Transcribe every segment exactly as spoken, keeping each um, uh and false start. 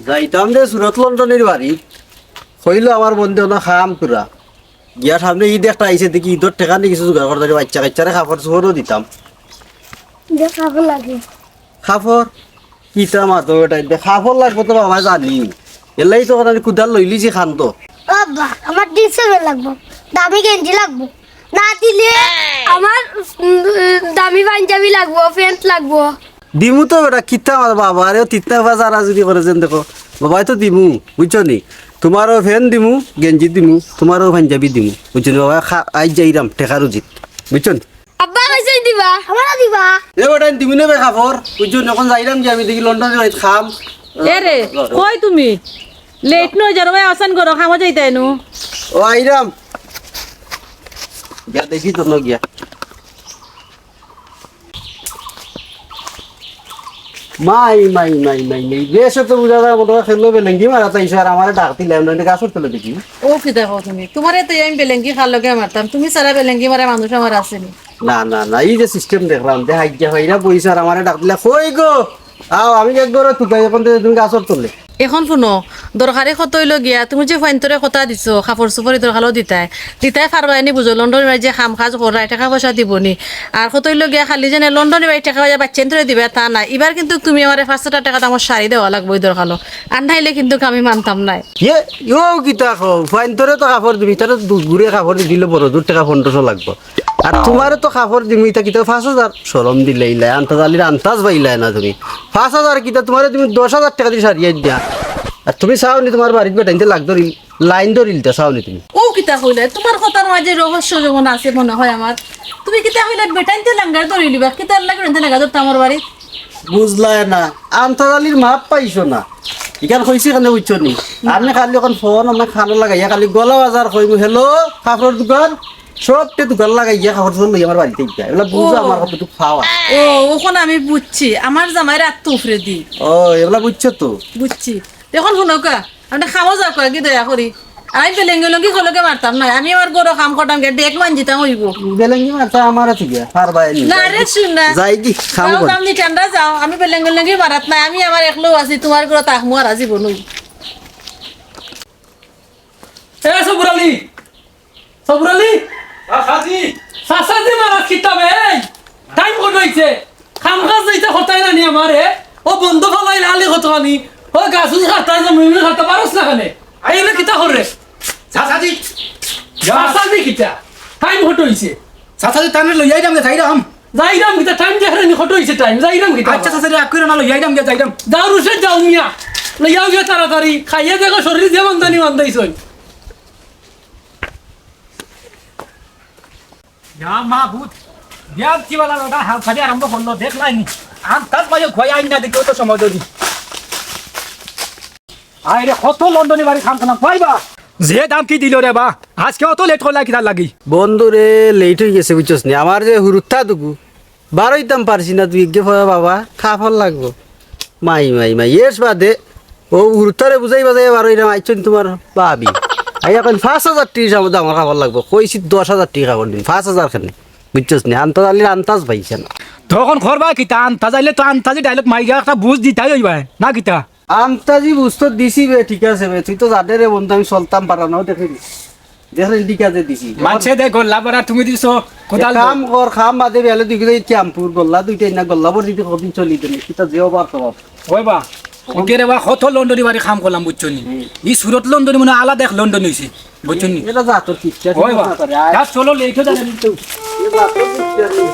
যাইতাম রে সুরত লন্ডনির বাড়ি, কইলো আমার বন্ধে অনো কাম করা। গিয়া সামনে ইদ একটা আইছে, দেখি ইদর টেকা নি কিছু জোগাড় করতাম, বাচ্চা কাচ্চারে কাপড় চোপড়ও দিতাম। দে কাপড় লাগে। কাপড়? কিতা মাতো বেটা, ইতা কাপড় লাগবো তো বাবা জানি। এলাই তো কুদাল লইলিছি খান তো। ও আব্বা, আমার জিন্সের প্যান্ট লাগবো, দামি গেঞ্জি লাগবো, না দিলে আমার, উম, দামি পাঞ্জাবি লাগবো, প্যান্ট লাগবো। দিমু তো বেটা, কিতা আমার বাবা, আরে তিতা বাজার যদি করে যেন দেখো, বাবাই তো দিমু, বুঝছো নি? তুমারও প্যান্ট দিমু, গেঞ্জি দিমু, তুমারও পাঞ্জাবি দিমু, বুঝছো নি? বাবা, খা-, আইজ যাইরাম, টেকা রুজিত, বুঝছো নি? আব্বা কইছইন দিবা। আমারও দিবা। এ বেটা, দিমু নে বে কাপড়, বুঝছো নি? অখন যাইরাম যে আমি দেখি লন্ডনির বাড়িত কাম। এ রে, কই তুমি? লেট নই যারো ভাই, আসান করো, কামো যাইতায় নু। ও আইরাম। গিয়া দেখি তো ন গিয়া। মাই, মাই, মাই, মাই, মাই। বেশ তো বুঝা যায়, মনে হয় খেললো বেলেঙ্গি মারা তাই স্যার আমারে ডাক দিলে, আমরা গাছর তলে দেখি। ও কিতা কও তুমি? তুমারে তো আমি বেলেঙ্গি কার লগে মারতাম, তুমি ছাড়া বেলেঙ্গি মারা মানুষ আমার আছে নি? না, না, না, এই যে সিস্টেম দেখলাম, যে হাইজা হইরা বইছে আর আমারে ডাক দিলা, "কই গো? আও, আমি একবারও তুকাই, এখন তো তুমি গাছর তলে।" এখন হুনো, দরকারি কথা অইলো গিয়া, তুমি যে ফাইন্তরে কথা দিছো, কাপড় চোপড় দরকারও দিতায়, দিতায় পারবায় নি বুঝো, লন্ডনির বাড়ি যে কাম কাজ কররায়, টেকা পয়সা দিবো নি। আর কথা অইলো গিয়া, খালি যেন লন্ডনির বাড়ি টেকা পয়সা বাচ্চাইন্তরে দিবায় তা না, ইবার কিন্তু তুমি আমারে পাঁচ হাজার টেকা দামর শাড়ি দেওয়া লাগবো, ই দরকার অইলো। আর নাইলে কিন্তু আমি মানতাম নায়। ইয়ে, ইয়ো কিতা কও, ফাইন্তরে তো কাপড় দিবি, তারে দু-, ঘুরে কাপড় দি দিলে বড় জোর টেকা পনেরোশো লাগবো। আর তুমারে তো কাপড় দিমু, ইতা কিতা পাঁচ হাজার? শরম দিলে ইলায়, আন্তাজ আলীর আন্তাজ পাইলায় না তুমি। পাঁচ হাজার কিতা তুমারে তুমি দশ হাজার টেকা দি শাড়ি আইন দিয়া। আর তুমি চাও নি তুমার বাড়িত বেটাইন্তে লাগ ধরিল, লাইন ধরিল তা চাও নি তুমি? ও কিতা কইলায়? তুমার কথার মাঝে রহস্য যেমন আছে মনে হয় আমার। তুমি কিতা কইলায় বেটাইন্তে লাঙ্গার ধরিলিবা? কিতার লাগি বেটাইন্তে লাঙ্গার ধরতা আমার বাড়িত? বুঝলায় না, আন্তাজ আলীর মাপ পাইছো না। ইখান কইছি কেনে বুঝছো নি? আমি খালি অখন ফোন আমার কানো লাগাইয়া খালি গলা বাজার কইমু, "হ্যালো, কাপড়র দোকান।" সবতে দোকান লাগাইয়া কাপড় চোপড় লইয়া আমার বাড়িত আইতা। এগুলা বুঝো ও। আমার কতটুক পাওয়া। ও, অখন আমি বুঝছি। আমার জামাইর আত তো উফরেদি। ও, এগুলা বুঝছো তো? বুঝছি। অখন হুনউক্কা, আপনে কামো যাউক্কা, কি দয়া করি। আর আমি বেলেঙ্গি লঙ্গি কলকে মারতাম নায়। আমি আমার ঘরো কাম করতাম গিয়া, ডেক মানজিতাম অইবো। বেলেঙ্গি মারতা আমার আছে গিয়া, পারবায় নি। না রে, হুন না। যাই দি, কাম যাও, করি। যাও নি, ঠান্ডা যাও। আমি বেলেঙ্গি লঙ্গি মারাত নায়। আমি আমার একলো আছি, তুমার ঘরো থাকমু আর আজীবন অইবো। এ সবুর আলী, সবুর আলী। চাচাজি। চাচাজি মারাত কিতা বে, এই টাইম কত অইছে? কাম কাজ যাইতে কথাই না নি আমারে। ও বন্ধ ফালাই লালি কত আনি। ও গাছ উজ কাটতা, জমি উজ কাটতা পারস না কেনে? আই এনে কিতা করে? চাচাজি। চাচাজি কিতা? টাইম কত অইছে? চাচাজি, তানে লইয়া আইরাম গে, যাইরাম। যাইরাম কিতা, টাইম দেখরে নি, কত অইছে টাইম, যাইরাম কিতা? আচ্ছা, চাচাজি, রাগ কইরা না, লইয়া আইরাম গে, যাইরাম। যাও রুশে যাও মিয়া, লইয়াও গিয়া তাড়াতাড়ি, খাইয়া দেখো শরীর যে মান্দানি মান্দাইছইন। ইয়া মাবুদ, বিয়ার কি বালা বেটা, হাল খালি আরম্ভ করলো, দেখলায়নি? আন্তাজ পাইও, খুয়াই আইন না দেখি, অত সময় ধরি। আয় রে, কত লন্ডনি বাড়ি খান খান, পাইবা? যে দাম কি দিল রে বা, আজকে অত লেট করলা কিতার লাগি? বন্ধু রে, লেট অই গেছে, বুঝছস নি? আমার যে হুরুত্তা দুগু, বারইতাম পারছি না, তুই এগে ফয়া বাবা, কাপড় লাগবো। মাই, মাই, মাই, এস বাদে, ও হুরুত্তারে বুঝাই বাজাই বারইরাম, আইছইন তুমার ভাবি। আইয়া কইন, "পাঁচ হাজার টেকা আমার কাপড় লাগবো।" কইছি, "দশ হাজার টেকা কাপড় দিন, পাঁচ হাজার কেনে?" বুঝছস নি? আন্তাজ আলীর আন্তাজ পাইছে না। তখন করবা কিতা? আন্তাজ আইলে তো আন্তাজি ডায়লগ মাইরা একটা বুঝ দিতাই অইবা, না কিতা? আন্তাজি বুঝ তো দিছি বে, ঠিক আছে বে, তুই তো জানে রে বন্ধু, আমি চলতাম পারা নাও, দেখে নি। দেখে নি, ঠিক আছে দিছি। মানছে দে গোল্লা বড়া তুমি দিছো, কোদাল এক কাম কর, কাম বাদে বেলে দুই কেজি ক্যাম্পুর গোল্লা দুইটাই না, গোল্লা বড় দিতে কদিন চলি দেন, কিতা যে অভাব স্বভাব। ওই বা, ওকে রে বা, কত লন্ডনি বাড়ি কাম করলাম, বুঝছো নি? হুম। ই সুরত লন্ডনি মানে আলাদা এক লন্ডন অইছে। বুঝছো নি? এটা জাতর কিচ্ছা, ওই বা। না পারে। আর যা চলো, লেট হয়ে যাবে কিন্তু। এ জাতর কিচ্ছা নেই।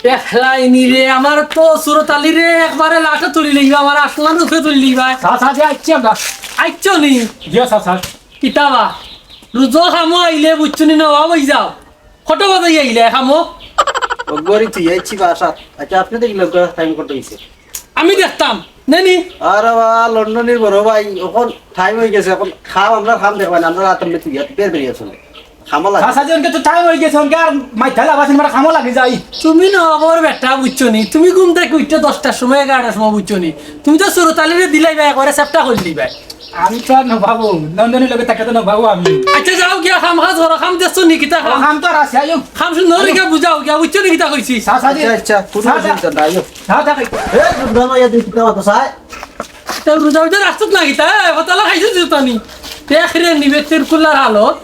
দেখলায়নি রে, আমার তো সুরত আলী রে, একবারে লাঠে তুলি লইবা, আমার আসমান উপরে তুলি লইবা। চাচা যে আইছি আমরা। আইছো নি? জি চাচা। কিতা বা? রুজো কামো আইলে বুঝছো নি, নবাব অই যাও। কত বাজে আইলে কামো? ও গড়ি তুই আইছি বাসাত। আচ্ছা, আপনে দেখলেন তো টাইম কত অইছে? আমি দেখতাম, নেনি? আরে বা, লন্ডনির বড় ভাই, অখন টাইম অই গেছে, অখন কাম, আমরার কাম দেখবা না, আমরার হাতে তুই বের বেরিয়ে আসলে। খামো লাগে। চাচাজি, অনকে তো টাইম অই গেছে, অনকে আর মাইথা লাভ আছে না, কামো লাগি যাই। তুমি নগর বেটা, বুঝছো নি? তুমি ঘুম থাকি উঠছো দশটার সময়, এগারোটার সময়, বুঝছো নি? তুমি তো সুরত আলীরে দিলাইবা একবারে সেপটা করি দিবা। আমি তো আর নবাবো, নন্দনীর লগে থাকি তো নবাবো আমি। আচ্ছা, যাও গিয়া কাম কাজ করো, কাম দেখছো নি কিতা কাম? কাম তো আর আছে, আইও। কাম সুন্দর করি বুঝাও গিয়া, বুঝছো নি কিতা কইছি? চাচাজি। আচ্ছা, আচ্ছা, কোনো অসুবিধা নাই, আইও। যাও, যাও। এ, দুর্গা মাইয়া, তুই কিতা কথা চাই? তো রোজা রোজা রাখছত না কিতা? এ, হতালা খাইছো তো তানি। দেখ রে, নিবে তোর কুল্লার হালত।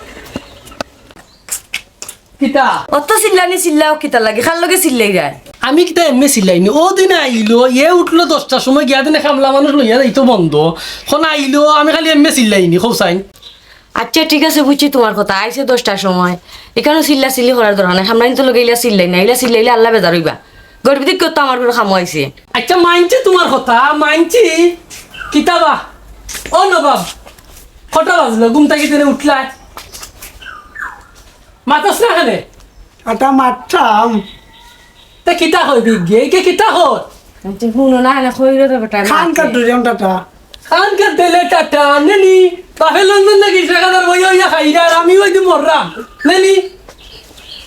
কিতা? অত চিল্লানি চিল্লাও কিতা লাগে? কার লগে চিল্লাইরায়? আমি কিতা এমনে চিল্লাইনি? অউ দিন আইলো, এ উঠলো দশটার সময়, গিয়া দিনে কামলা মানুষ লইয়া যাইতো বন্ধ। অখন আইলো, আমি খালি এমনে চিল্লাইনি, কও চাইন। আচ্ছা, ঠিক আছে, বুঝছি তুমার কথা। আইছে দশটার সময়, ইখানো চিল্লা চিল্লি করার দরকার নাই। কামলাইন্তর লগে ইলা চিল্লাইন না, ইলা চিল্লাইলে আল্লা বেজার অইবা। গরিব দেখি তো আমার ঘরো কামো আইছে। আচ্ছা, মানছি তুমার কথা, মানছি। কিতা বা? ও নবাব, কটা বাজলো? ঘুম থাকি দিনে উঠলায়? মাতস না কেনে? এটা মাততাম। তে কিতা কইবি গিয়া? ইকে কিতা কর? আচ্ছা, হুনো না, না কইরো তো বেটা, কান মাতে। কাট দুজন টাটা। কান কাট দিলে টাটা, নেনি? বাপে লন্ডন থাকি টেকা ধার বইয়া বইয়া খাইরা, আর আমি অউ যে মররাম, নেনি?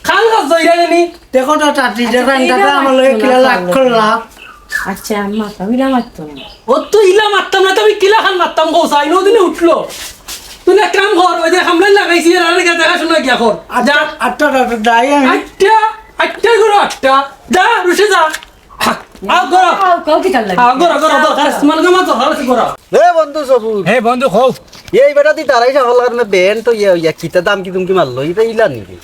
কান কাট দইরা নেনি? দেখো টাটা, টিচার আচ্ছা, টাটা, আমার লগে কিলা লাগ করলা। আচ্ছা, আমি মাততাম, ইলা মাততাম না। ও তো ইলা মাততাম না, তো আমি কিলা খান মাততাম, কও চাইন, অউ দিনে উঠলো। তুই এক কাম কর, অউ যে কামলা লাগাইছি, এরারে গিয়া দেখাশোনা গিয়া কর। আচ্ছা, যা। আটটা, আটটা, যাই আমি। আটটা, আটটা করো, আটটা। যা, রুশে যা। আও, করো। আও, কও কিতার লাগি? আও, করো, করো, আও, দরকার আছে, করো। তোমার কামা দরকার আছে, করো। এ বন্ধু সবুজ। হে বন্ধু, কও। এই বেটা, তুই দাঁড়াই সকাল কারণে বেন তো ইয়া, ইয়া, কিতা দাম কি তুমি কি মারলো? ইটা ইলা নিবি?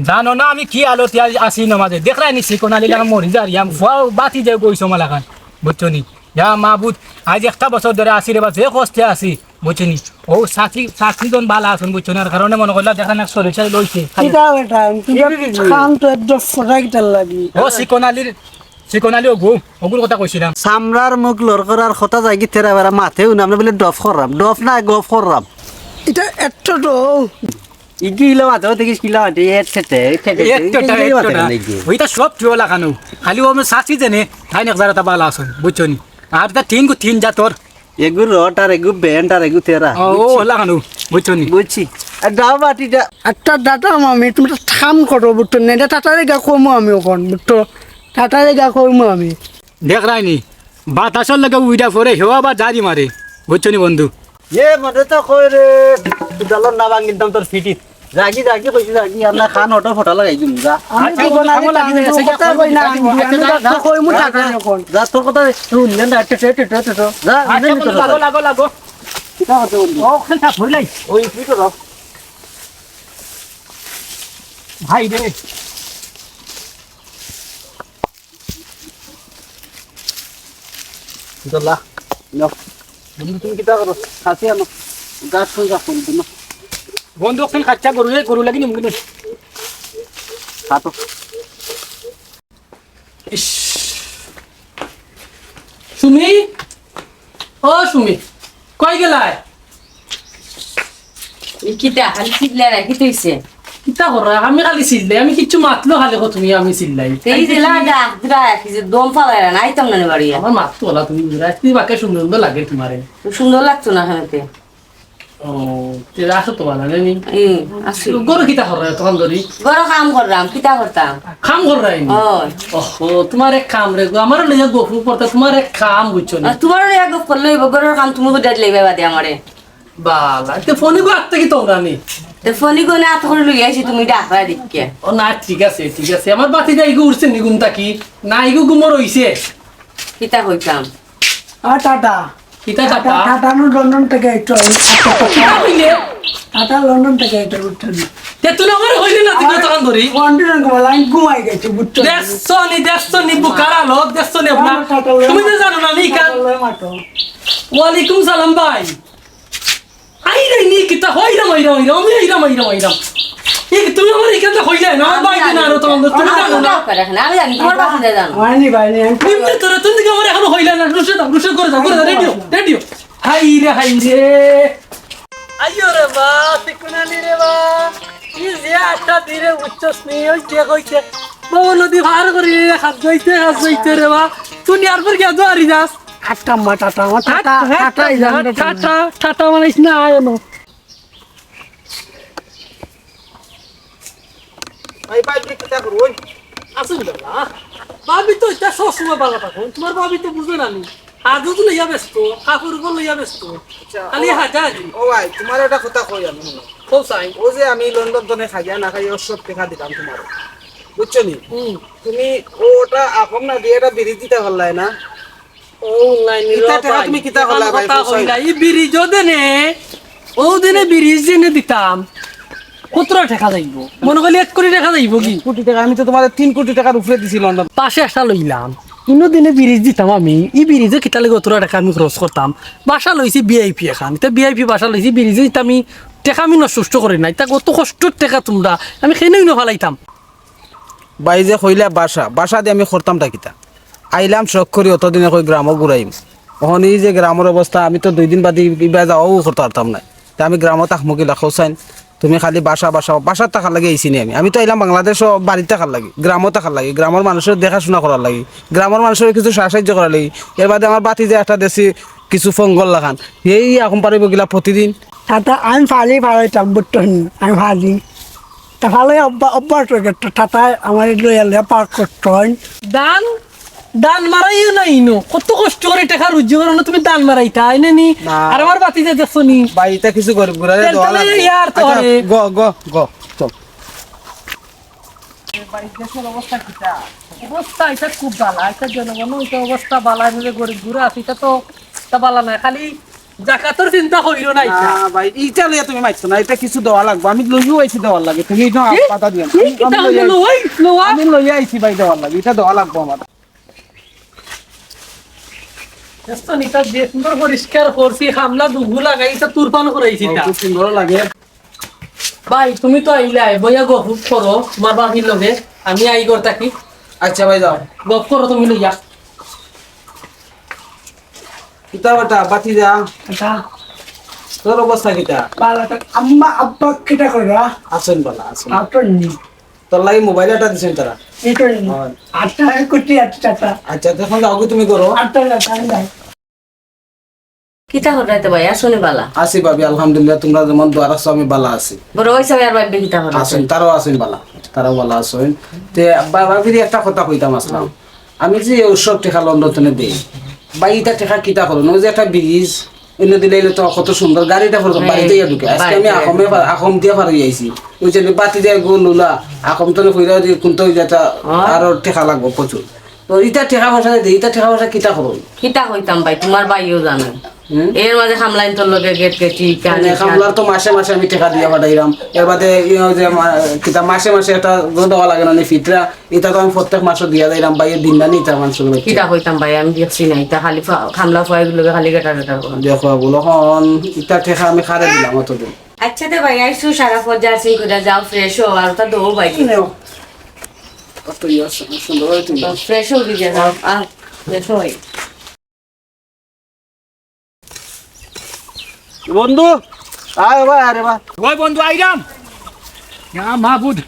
জানো না আমি কি আলো তিয়া আসি নমাজে। দেখরায় নি চিকন আলী লাগা মরি যার, ইয়াম ফুয়াও বাতি যায় গই সমা লাগান। বুঝছো নি? ইয়া মাবুদ, আইজ একটা বছর ধরে আসি রে বা, যে কষ্টে আসি। বুঝছো নি? ও চাচি, চাচি জন বালা আছইন, বুঝছো নি? আর কারণে মনে করলা দেখা না শরীর চাই লইছে। কিতা বেটা, তুই কি, কি, কি, কি? খান তো একদম ফোটা কিতার লাগি। ও চিকন আলীর, চিকন আলী ওগু, ওগুর কথা কইছিলাম। চামড়ার মুখ লড়করার কথা যাই কি তেরা বেড়া মাতেও না, আমরা বলে ডফ কররাম, ডফ না, গফ কররাম। ইটা এত তো। ইগি ইলা মাতে, ও দেখিস কিলা মাতে, এ ঠেটে, এ ঠেটে, এ ঠেটে, এ ঠেটে। ওইটা সব টিওলা খানো। খালি ও আমার চাচি জানে, তাই না যারা তা বালা আছইন, বুঝছো নি? আর তা তিন গু তিন জাতর। এগু রড আর এগু ব্যান্ড আর এগু তেরা। ও, ও, বুঝছি। লাগানো, বুঝছো নি? বুঝছি। আর দাও বাটিটা। একটা দাদা মামি, তুমি একটা থাম করো, বুঝছো নি? এটা টাটারে গা কমো আমি ওখান, বুঝছো? টাটারে গা কমো আমি। দেখরায় নি, বাতাসর লগে উইরা পড়ে, হেওয়া বা জারি মারে, বুঝছো নি বন্ধু? এ, মনে তো কই রে, দুধালর না ভাঙিতাম তোর ফিটিত। যাগি, যাগি, কইছি যাগি, আর না খান অটো ফটা লাগাই দিমু, যা। আমি আচ্ছা, জীবন আমি আমার লাগি কাম যাচ্ছে, কথা কই না, আমি আচ্ছা, কথা যা, কইমু যা, টাকা যা, যখন। যা, তোর কথা শুনলে না, টেটো, টেটো, টেটো, যা, আচ্ছা, এমনি বন্ধু, লাগো, লাগো, লাগো। কিতা কথা বন্ধু? ও, ওখানে থাক, হইলাই। ওই, তুই তো রও। ভাই রে। দোলা, নাও। বন্ধু, তুমি কিতা করো? খাসি আনো। গাছ কই গাছ করি দিন। বন্ধু, ওখানে খাচ্চা গরু, এই গরু লাগি নিমু কিন্তু। খাতো। ইস। সুমি? ও সুমি, কই গেলায়? ই কিতা খালি চিল্লাই রাখি থইছে? কিতা করো? আমি খালি চিল্লাই, আমি কিচ্ছু মাতলো খালি কও তুমি আমি চিল্লাই। এই যে লা ডাক দিবা, কি যে দম ফালাই না, আইতাম না বাড়ি। আমার মাত তো ওলা তুমি বুঝরা, আজকে বাক্কা সুন্দর সুন্দর লাগে তোমারে। তো সুন্দর লাগতো না খানাতে। ও, তে আসো তো বালা, নেনি? হুম, আসি। গরু কিতা কররা তখন ধরি? গরু কাম কররাম, কিতা করতাম? কাম কররায় নি? ওই। ওহো, তোমার এক কাম রে গো, আমারও লইয়া গফ করতা, তোমার এক কাম বুঝছো না? আর তোমারও লইয়া গফ করলে অইবো, গরুর কাম তুমি বুঝাই দিলে বাদে আমারে। বালা, তে ফোনি গো আত্তে কি তোমরা নি? তে ফোনি গো না আত করে লইয়া আইছি, তুমি ডাকরা দিকে। ও না, ঠিক আছে, ঠিক আছে। আমার বাতি যাই গো উঠছে নি ঘুম থাকি? না, ইগো ঘুমো রইছে। কিতা কইতাম? আ, টাটা। কিতা টাটা? টাটা, টাটা নু লন্ডন থেকে একটু আইলো। কিতা কইলে? টাটা লন্ডন থেকে একটু উঠছে না। তে তুই আমারে কইলি না, তুই আমার কতক্ষণ ধরি? লন্ডন থেকে লাইন ঘুমাই গেছে, বুঝছো? দেখছো নি, দেখছো নি, বুকারা লোক, দেখছো নি আপনার? টাটা লয় তুমি তো জানো না, নি কান। টাটা লয় মাতো। ওয়ালাইকুম সালাম ভাই। আইরে নি কিতা হইরাম, হইরাম, হইরাম, আমি হইরাম, হইরাম, হইরাম। এই তুমি আমার এখানে হইলে না, আমার আমি বাইরে জানি না, আরো না। তোমার তুমি আমার জানো না। দরকার এখানে, আমি জানি, তোমার বাসা দিয়ে জানো। হয়নি, হয়নি, আমি নিম্নে তোরা তুমি দিকে আমার এখনো হইলে না, রুশে দাও, রুশে করে দাও, করে দাও, রেডিও, রেডিও। হাই রে, হাই রে। আইও রে বা, তিকুনানি রে বা। এই যে আটটা দিনে উঠছস নি, ওই যে কইছে, বউ নদী পার করি, হাত ধইতে, হাত ধইতে রে বা। তুই নিয়ার পর গিয়া দুয়ারি যাস। আটটা মা টাটা, আমার টাটা, আট, আট, টাটা, এই জানটা টাটা, টাটা। টাটা, টাটা বানাইস না, আয় এনো। ভাই, ভাই, আপনি কিতা করুন? আছইন বালা। ভাবি তো ইতা সব সময় বালা থাকইন। তুমার ভাবি তো বুঝে না নি। হাজত লইয়া ব্যস্ত, কাপড় উপর লইয়া ব্যস্ত। আচ্ছা, খালি ও, হাজাহাজি। ও ভাই, তুমার একটা কথা কই আমি, হুনো। কও চাই। ও যে আমি লন্ডন তনে খাইয়া না খাইয়া সব টেকা দিলাম তুমার। বুঝছো নি? হুম। তুমি ওটা এখন না দিয়া এটা বিড়ি দিতা পারলায় না? ও, নাই নি ইতা রে টেকা ভাই। তুমি কিতা করলা ভাই, কথা কইলা, ই ব্রিজ দেনে, ও দেনে ব্রিজ দেনে দিতাম। কতটা টেকা যাইবো? মনো করি এক কোটি টেকা যাইবো কি? এক কোটি টেকা, আমি তো তুমারে তিন কোটি টেকার উপরে দিছি লন্ডন। পাশে একটা লইলাম, ইনো দেনে ব্রিজ দিতাম আমি, ই ব্রিজে কিতা লাগি অতটা টেকা আমি খরচ করতাম? বাসা লইছি ভিআইপি এখান, ইতা ভিআইপি বাসা লইছি, ব্রিজে দিতাম আমি, টেকা আমি নষ্ট করি নাই, তা কত কষ্টর টেকা তুমরা, আমি কেনে ইনো ফালাইতাম। ভাই যে কইলা বাসা, বাসা দি আমি করতামটা কিতা? আইলাম শখ করি অতদিনে কই গ্রামও ঘুরাইম। অখন ই যে গ্রামর অবস্থা, আমি তো দুই দিন বাদে ইবা যাওয়াও করতে পারতাম না। তে আমি গ্রামও থাকমু কিলা কও চাইন? তুমি খালি বাসা, বাসা, বাসার থাকার লাগি আইছি নি আমি। আমি তো আইলাম বাংলাদেশও বাড়িত থাকার লাগি, গ্রামও থাকার লাগি, গ্রামর মানষর দেখাশুনা করার লাগি, গ্রামর মানষর কিছু সাহায্য করার লাগি। এর বাদে আমার ভাতিজা একটা দেশি কিছু ফঙ্গল লাখান। এই এখন পারিব কিলা প্রতিদিন? তাতা আমি ফালি ফালাইতাম, বুঝছনি? আমি ফালি। তা ফালাই অভ্যা-, অভ্যাস অই গেছে। তাতায় আমার লইয়া লইয়া পার করছইন। ধান, ধান মারাইও না ইনো। কত কষ্ট করি টেকা রুজি করো না, তুমি ধান মারাইতায় না নি? না। আর আমার ভাতিজা দেখছো নি? ভাই, ইতা কিছু গরিব গুরারে দেওয়া লাগবো। ইয়ার তো আচ্ছা, রে। গ, গ, গ, চল। ভাই, দেশর অবস্থা কিতা? অবস্থা ইতা খুব বালা। ইতা জনগণ ইতা অবস্থা বালা, এমনে গরিব গুরা আছে, ইতা তো ইতা বালা নায়। খালি জাকাতর চিন্তা করিও না ইতা। না ভাই, ইটা লইয়া তুমি মাতছো না, ইটা কিছু দেওয়া লাগবো। আমি লইয়াও আইছি দেওয়ার লাগি, তুমি ইটা কি? বাধা দিও না। কি? আমি, কিতা আমি লইয়া হইলো? আইছি। লই, লওয়া? আমি লইয়া আইছি ভাই দেওয়ার লাগি, ইটা দেওয়া লাগবো আমার। দেখছো নি, ইটা যে সুন্দর পরিষ্কার করছি, খামলা দুগু লাগাই, ইটা তুরপান করাইছি ইটা। খুব সুন্দর লাগে। ভাই, তুমি তো আইলায়, বইয়া গফ করো, তুমার ভাবির লগে, আমি আই ঘর থাকি। আচ্ছা ভাই, যাও। গফ করো তুমি লইয়া। কিতা বেটা, বাতি যা। এটা তোর অবস্থা কিতা? বালা তো। আম্মা, আব্বা কিতা কররা? আছইন বালা, আছইন। আটন নি। তোর লাগি মোবাইল এটা দিছইন তারা। এটা নি। হয়। আটটা কোটি আটটা। আচ্ছা, তখন যাও গো তুমি করো। আটটা না, তাই যাই। কিতা কররা তে ভাই, আছো নি বালা? আছি ভাবি, আলহামদুলিল্লাহ, তুমরা যেমন দোয়া রাখছো আমি বালা আছি। বড় ভাই সাহেব আর ভাবি কিতা কররা? আছইন, তারাও আছইন বালা, তারাও বালা আছইন। তে বা-, ভাবিরে একটা কথা কইতাম আসলাম, আমি যে উৎসব টেকা লন্ডন তনে দেই, বা ইটা টেকা কিতা করইন? ওই যে একটা ব্রিজ, অইন্য দিলে অইলে তো কত সুন্দর, গাড়িটা পর্যন্ত হ্যাঁ, বাড়িত গিয়া ঢুকে। আজকে আমি বাড়িত আখমে পার-, আখম দিয়া পার অই আইছি। ওই যে বাতি যায় গো লুলা, আখম তনে কইরা যে কোনটা ওই যে একটা হ্যাঁ। আরো টেকা লাগবো প্রচুর। তো ইটা টেকা পয়সা দেই, ইটা টেকা পয়সা কিতা করইন? কিতা কইতাম ভাই, তুমার ভাইও জানে। হুম? এর মাঝে খামলাইন তোর লগে গেট গেটি, মানে, কানি, খামলার তো মাসে মাসে আমি টেকা দিয়া পাঠাইরাম। এর বাদে ইয়ে যে মা-, কিতা মাসে মাসে একটা গো দেওয়া লাগে না নি ফিতরা, ইটা তো আমি প্রত্যেক মাসে দিয়া যাইরাম ভাই, এর দিন না নি ইটা মানুষের বাচ্চা। কিতা কইতাম ভাই, আমি দেখছি না, ইটা খালি ফা-, খামলা ফুয়াইগুর লগে খালি গেটা গেটা করে। দেখো, বলো, অখন ইটা টেকা আমি কারে দিলাম অতদিন? আচ্ছা তে ভাই, আইছো সারা পথ জার্সি করে যাও, ফ্রেশ হও, আর ওটা দৌ ভাই। নেও। কত ইয়ে সু-, সুন্দর হয়ে তুমি। ফ্রেশ হও, গিয়ে যাও, আর ফ্রেশ হই। বন্ধু, আয় বা, আরে বা। ওই বন্ধু, আইরাম। ইয়া মাবুদ।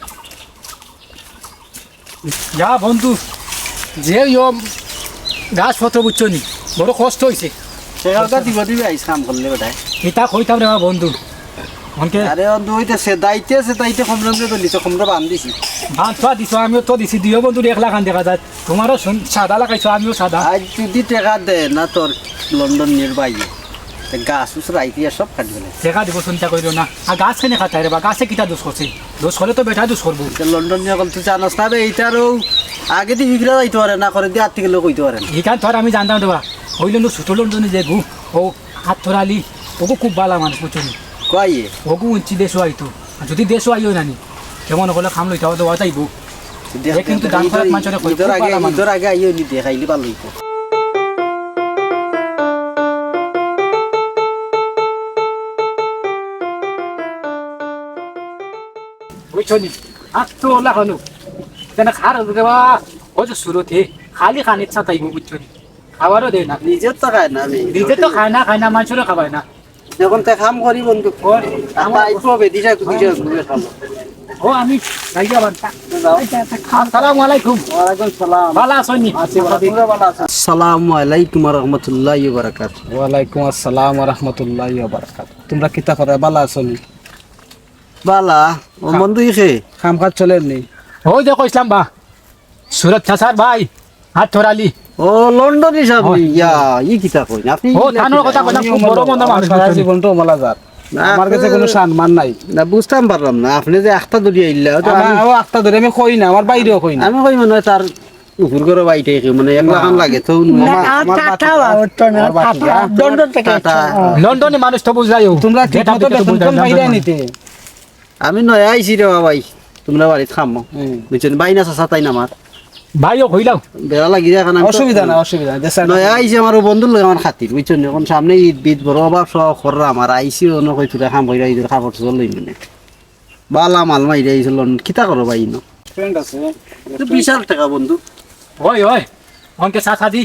ইয়া বন্ধু, যে ইয়ো গাছপত্র বুঝছো নি, বড় কষ্ট হইছে। সে কালকে দিব দিবে আইস কাম করলে বেটায়। কিতা কইতাম রে বা বন্ধু। মনকে আরে বন্ধু, ওই তো সে দাইতে, সে দাইতে কম রঙে তো দিছে, কমরে বান দিছি। বান তো দিছো, আমিও তো দিছি, দিও বন্ধু, এক লাখ আন দেখা যায়। তুমারও সুন-, সাদা লাগাইছো, আমিও সাদা। আজ যদি টেকা দে না তোর লন্ডন নির ভাই, তে গাছ উছ রাইতে সব কাটবে না। টেকা দিব, চিন্তা করিও না। আর গাছ কেনে কাটায় রে বা? গাছে কিতা দোষ করছে? দোষ করলে তো বেটা দোষ করবো। তে লন্ডন নিয়ে কল তুই জানাস না বে, এইটারও আগে দিয়ে ফিফিরা যাইতে পারে না, করে দিয়ে আত্তি গেলেও কইতে পারে না। এখান তো আর আমি জানতাম রে বা। ওই লন্ডন, ছোট লন্ডনে যে গু, ও আত্তর আলী, ওগু খুব বালা মানুষ, বুঝছো নি? কয় এ? ওগু উঞ্চি দেশও আইতো। আর যদি দেশও আইও না নি, কেমন হলে খাম লইতে হবে, দেওয়া যাইবো। দেখ, এ কিন্তু দেখ, দান করাত মানষরে কয়, ইদর খুব আগে, বালা মানুষ। ইদর আগে আইও নি, দেখাইলে ভালো হইতো। বুঝছো নি? আর তো ওলা হনু। কেন খার রে বা, ও যে সুরতে, খালি খানিত সাতাইবো, বুঝছো নি? খাবারও দেয় না। নিজে তো খায় না, আমি। নিজে তো খায় না, খায় না, মানষরে খাবায় না। যখন তে কাম করি বন্ধু। ওই, আর আমার তাই তো বেদিশা কুদিশা ঘুরে খালো। ও, আমি যাইগা বান্তা। যাও। আচ্ছা, আচ্ছা, খাও। আসসালামু আলাইকুম। ওয়ালাইকুম সালাম। ভালা আছো নি? আছি, ভালা। তোমরা ভালা আছো? আসসালামু আলাইকুম ওয়া রাহমাতুল্লাহি ওয়া বারাকাতুহু। ওয়ালাইকুম আসসালাম ওয়া রাহমাতুল্লাহি ওয়া বারাকাতুহু। তোমরা কিতা করো? ভালা আছো নি? ভালা। ও বন্ধু, ই খে? কাম কাজ চলে নি? ওই যে কইছলাম বা, সুরত চাচার ভাই, আতর আলী। ও, লন্ডনী সাব নি? ইয়া, ই কিতা কইন? আপনি ও, ইলা থানোর কিতা কথা কইন? কইলাম, খুব বড় মনর মানুষ, সারা বুঝছনি? জীবন তো মালা যার। না, আমার কাছে কোনো সম্মান নাই। না, বুঝতাম পারলাম না। আপনি যে আখতা ধরিয়া আইলা, ও তো আমার, আমি ও আখতা ধরে আমি কই না, আমার বাইরেও কই না। আমি কই মনে হয় তার উপর করে বাইটাই কই, মানে, একলা খান লাগে তো। না, আমার, আমার টাটা বাতিজা। বাবা, তো না, আমার বাতিজা। টাটা, লন্ডন থেকে টাটা। এসেছে। লন্ডনী মানুষ তো বুঝাইও। তোমরা ঠিক যেটা মতো বুঝতে বেতন বুঝাইও, কম পাইরা লন্ডনী। নিতে। আমি নয়া আইছি রে বাবাই, তোমরা বাড়িত খামো। হুম। বুঝছো নি? ভাই না চাচা তাইন আমার। ভাইও কইলাম। বেড়া লাগি যায়, এখন আমি তো অসুবিধা না, অসুবিধা না। যে স্যার নয়া আইছি, আমার ও বন্ধুর লগে আমার খাতির, বুঝছো নি? এখন সামনে ঈদ বিদ বড় অভাব সব খররা আমার, আইছি অনো কই তোরা খাম কইরা ঈদের কাপড় চোপড় লই মানে। বালা মাল মাইরা আইছে লন, কিতা করো ভাই ইনো? ফ্রেন্ড আছে। তো বিশাল টাকা বন্ধু। ওই, ওই, অনকে চাচা দি।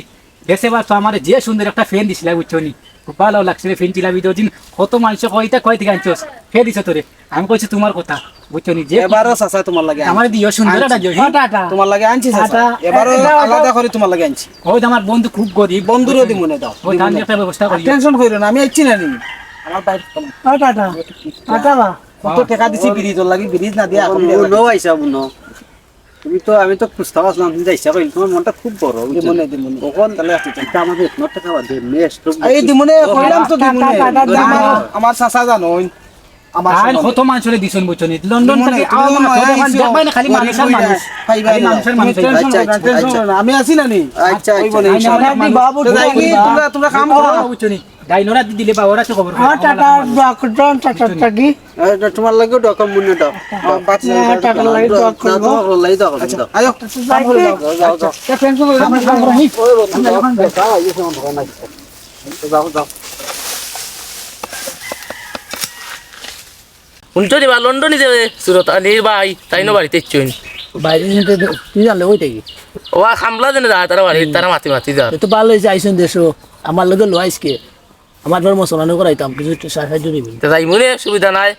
গেছে বার তো আমারে যে সুন্দর একটা ফ্যান দিছিলা, বুঝছো নি? খুব ভালো লাগছে রে ফ্যান চিলা ভিডিও দিন। কত মানুষে কইতা কই থেকে আনছস? কে দিছে তোরে? আমি কইছি তোমার কথা, বুঝছো নি? যে এবারও চাচা তোমার লাগি আনছি। আমারে দিও সুন্দর একটা দিও, হি? ও টাটা। তোমার লাগি আনছি চাচা। টাটা। এবারও এটা, এটা আলাদা করে তোমার লাগি আনছি। ওই যে আমার বন্ধু খুব গরিব। বন্ধুরও দিমুনে দাও। ওই ধান দিমুনে। একটা ব্যবস্থা আর করিও। টেনশন করিও না, আমি আইছি না নি। আমার বাইরে ও টাটা। টাটা বা। কত টাকা দিছি ব্রিজ, ওর লাগি ব্রিজ না দিয়া এখন বুনো আইছা বুনো। তুমি তো, আমি তো খুঁজতাম আসলাম, তুমি যাইছা কইলে, তোমার মনটা খুব বড়, বুঝছো? দিমুনে, দিমুনে। কখন তাহলে আসতে চাই? তা আমাদের এক নোট টাকা বাদ দিয়ে, নেক্সট লোক এই দিমুনে, কইলাম তো দিমুনে। টাকা, টাকা, টাকা। আমার, আমার চাচা জানো, ওই আমার তাই চাচা। কত মানুষরে দিছন, বুঝছো নি? লন্ডন দিমুনে, থেকে তুমি আমার মনে হয় মাথা দেখবাই না, খালি মানুষের মানুষ। খালি মানুষের মানুষ। তুমি টেনশন করো না, আচ্ছা, আচ্ছা, টেনশন করো না। আমি আছি না নি? আচ্ছা, আচ্ছা। ওই বলে, আচ্ছা, ইনশাআল্লাহ। আচ্ছা। বাবু, তো যাই কি, তোমরা, তোমরা কাম করো। বুঝছো নি? ডাইনোরা দি দিলে বাবা, ওরা তো খবর করে। হ্যাঁ, টাটা, দোয়া করবেন, টাটা, টাটা। এ, না, তোমার লাগিও দোয়া করবো না, দাও। দাও, পাঁচ হাজার হ্যাঁ, টাকা টাটা দাও, লাগি দাও, দোয়া দাও, করবো। তোমার লাগি দোয়া করবো, আচ্ছা, দাও। আয়ো, কাম করো, যাও, যাও, যাও। আচ্ছা, টেনশন করো না, কাম করো না। ওই বন্ধু, যাও, যাও, যাও, এই যে আমার দোকান আছে। যাও, যাও। হুনছো নি বা, লন্ডনী যে সুরত আলীর ভাই, তাইনও বাড়িত আইছইন। বাইরে নিতে দে, তুই জানলে ওই থাকি। ও, আর খামলা দেনে যা, তারা বাড়ি, তারা মাতি মাতি যা। এ তো ভালো হইছে, আইছইন দেশো। আমার লগে লইয়া আইজকে। আমার ঘর মুসলমানও করাইতাম, কিছু একটু সাহায্য দিবি। তো যাইমু নে, সুবিধা নাই।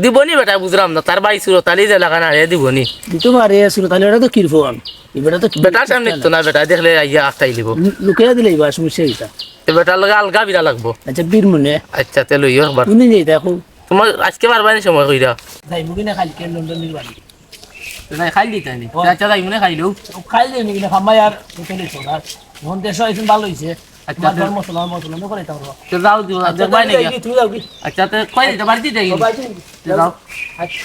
দিবনি বেটা, বুঝলাম না। তার ভাই সুরত আলী যে লাগা না, হে দিবনি। দিতে পারে, সুরত আলী, ওটা তো কিরফন। এই বেটা তো কি বেটার সামনে তো না, বেটা দেখলে আইয়া আটকাই দিব। লু-, লুকাইয়া দিলে এবার সমস্যা এটা। তো বেটার লগে আলগা বিরা লাগবো। আচ্ছা, বীর মনে। আচ্ছা, তে লইও একবার। কোনদিন যাইতা এখন? তোমার আজকে পারবানি সময় কইরা? যাইমু কিনা কালকে লন্ডনের বাড়ি? নাই, খাইল দিতাই নি। ও। আচ্ছা, যাইমু নে খাইলেও। ও, খাইল দিমু কিনা, খাম্বা আর হোটেলে চল। আর মন দেশ হইছে, ভালো হইছে। আচ্ছা, তোমার তো ধর্ম, তোমার মসলমান, মসলমান করে তাও। তো যাও, দিও, আচ্ছা, দেখবাই তুমি নাকি? যাও, তুমি যাও কি? আচ্ছা, তো কই দিতে, বাড়িতে যাই? ও, বাড়িতে যাই। তো যাও। আচ্ছা।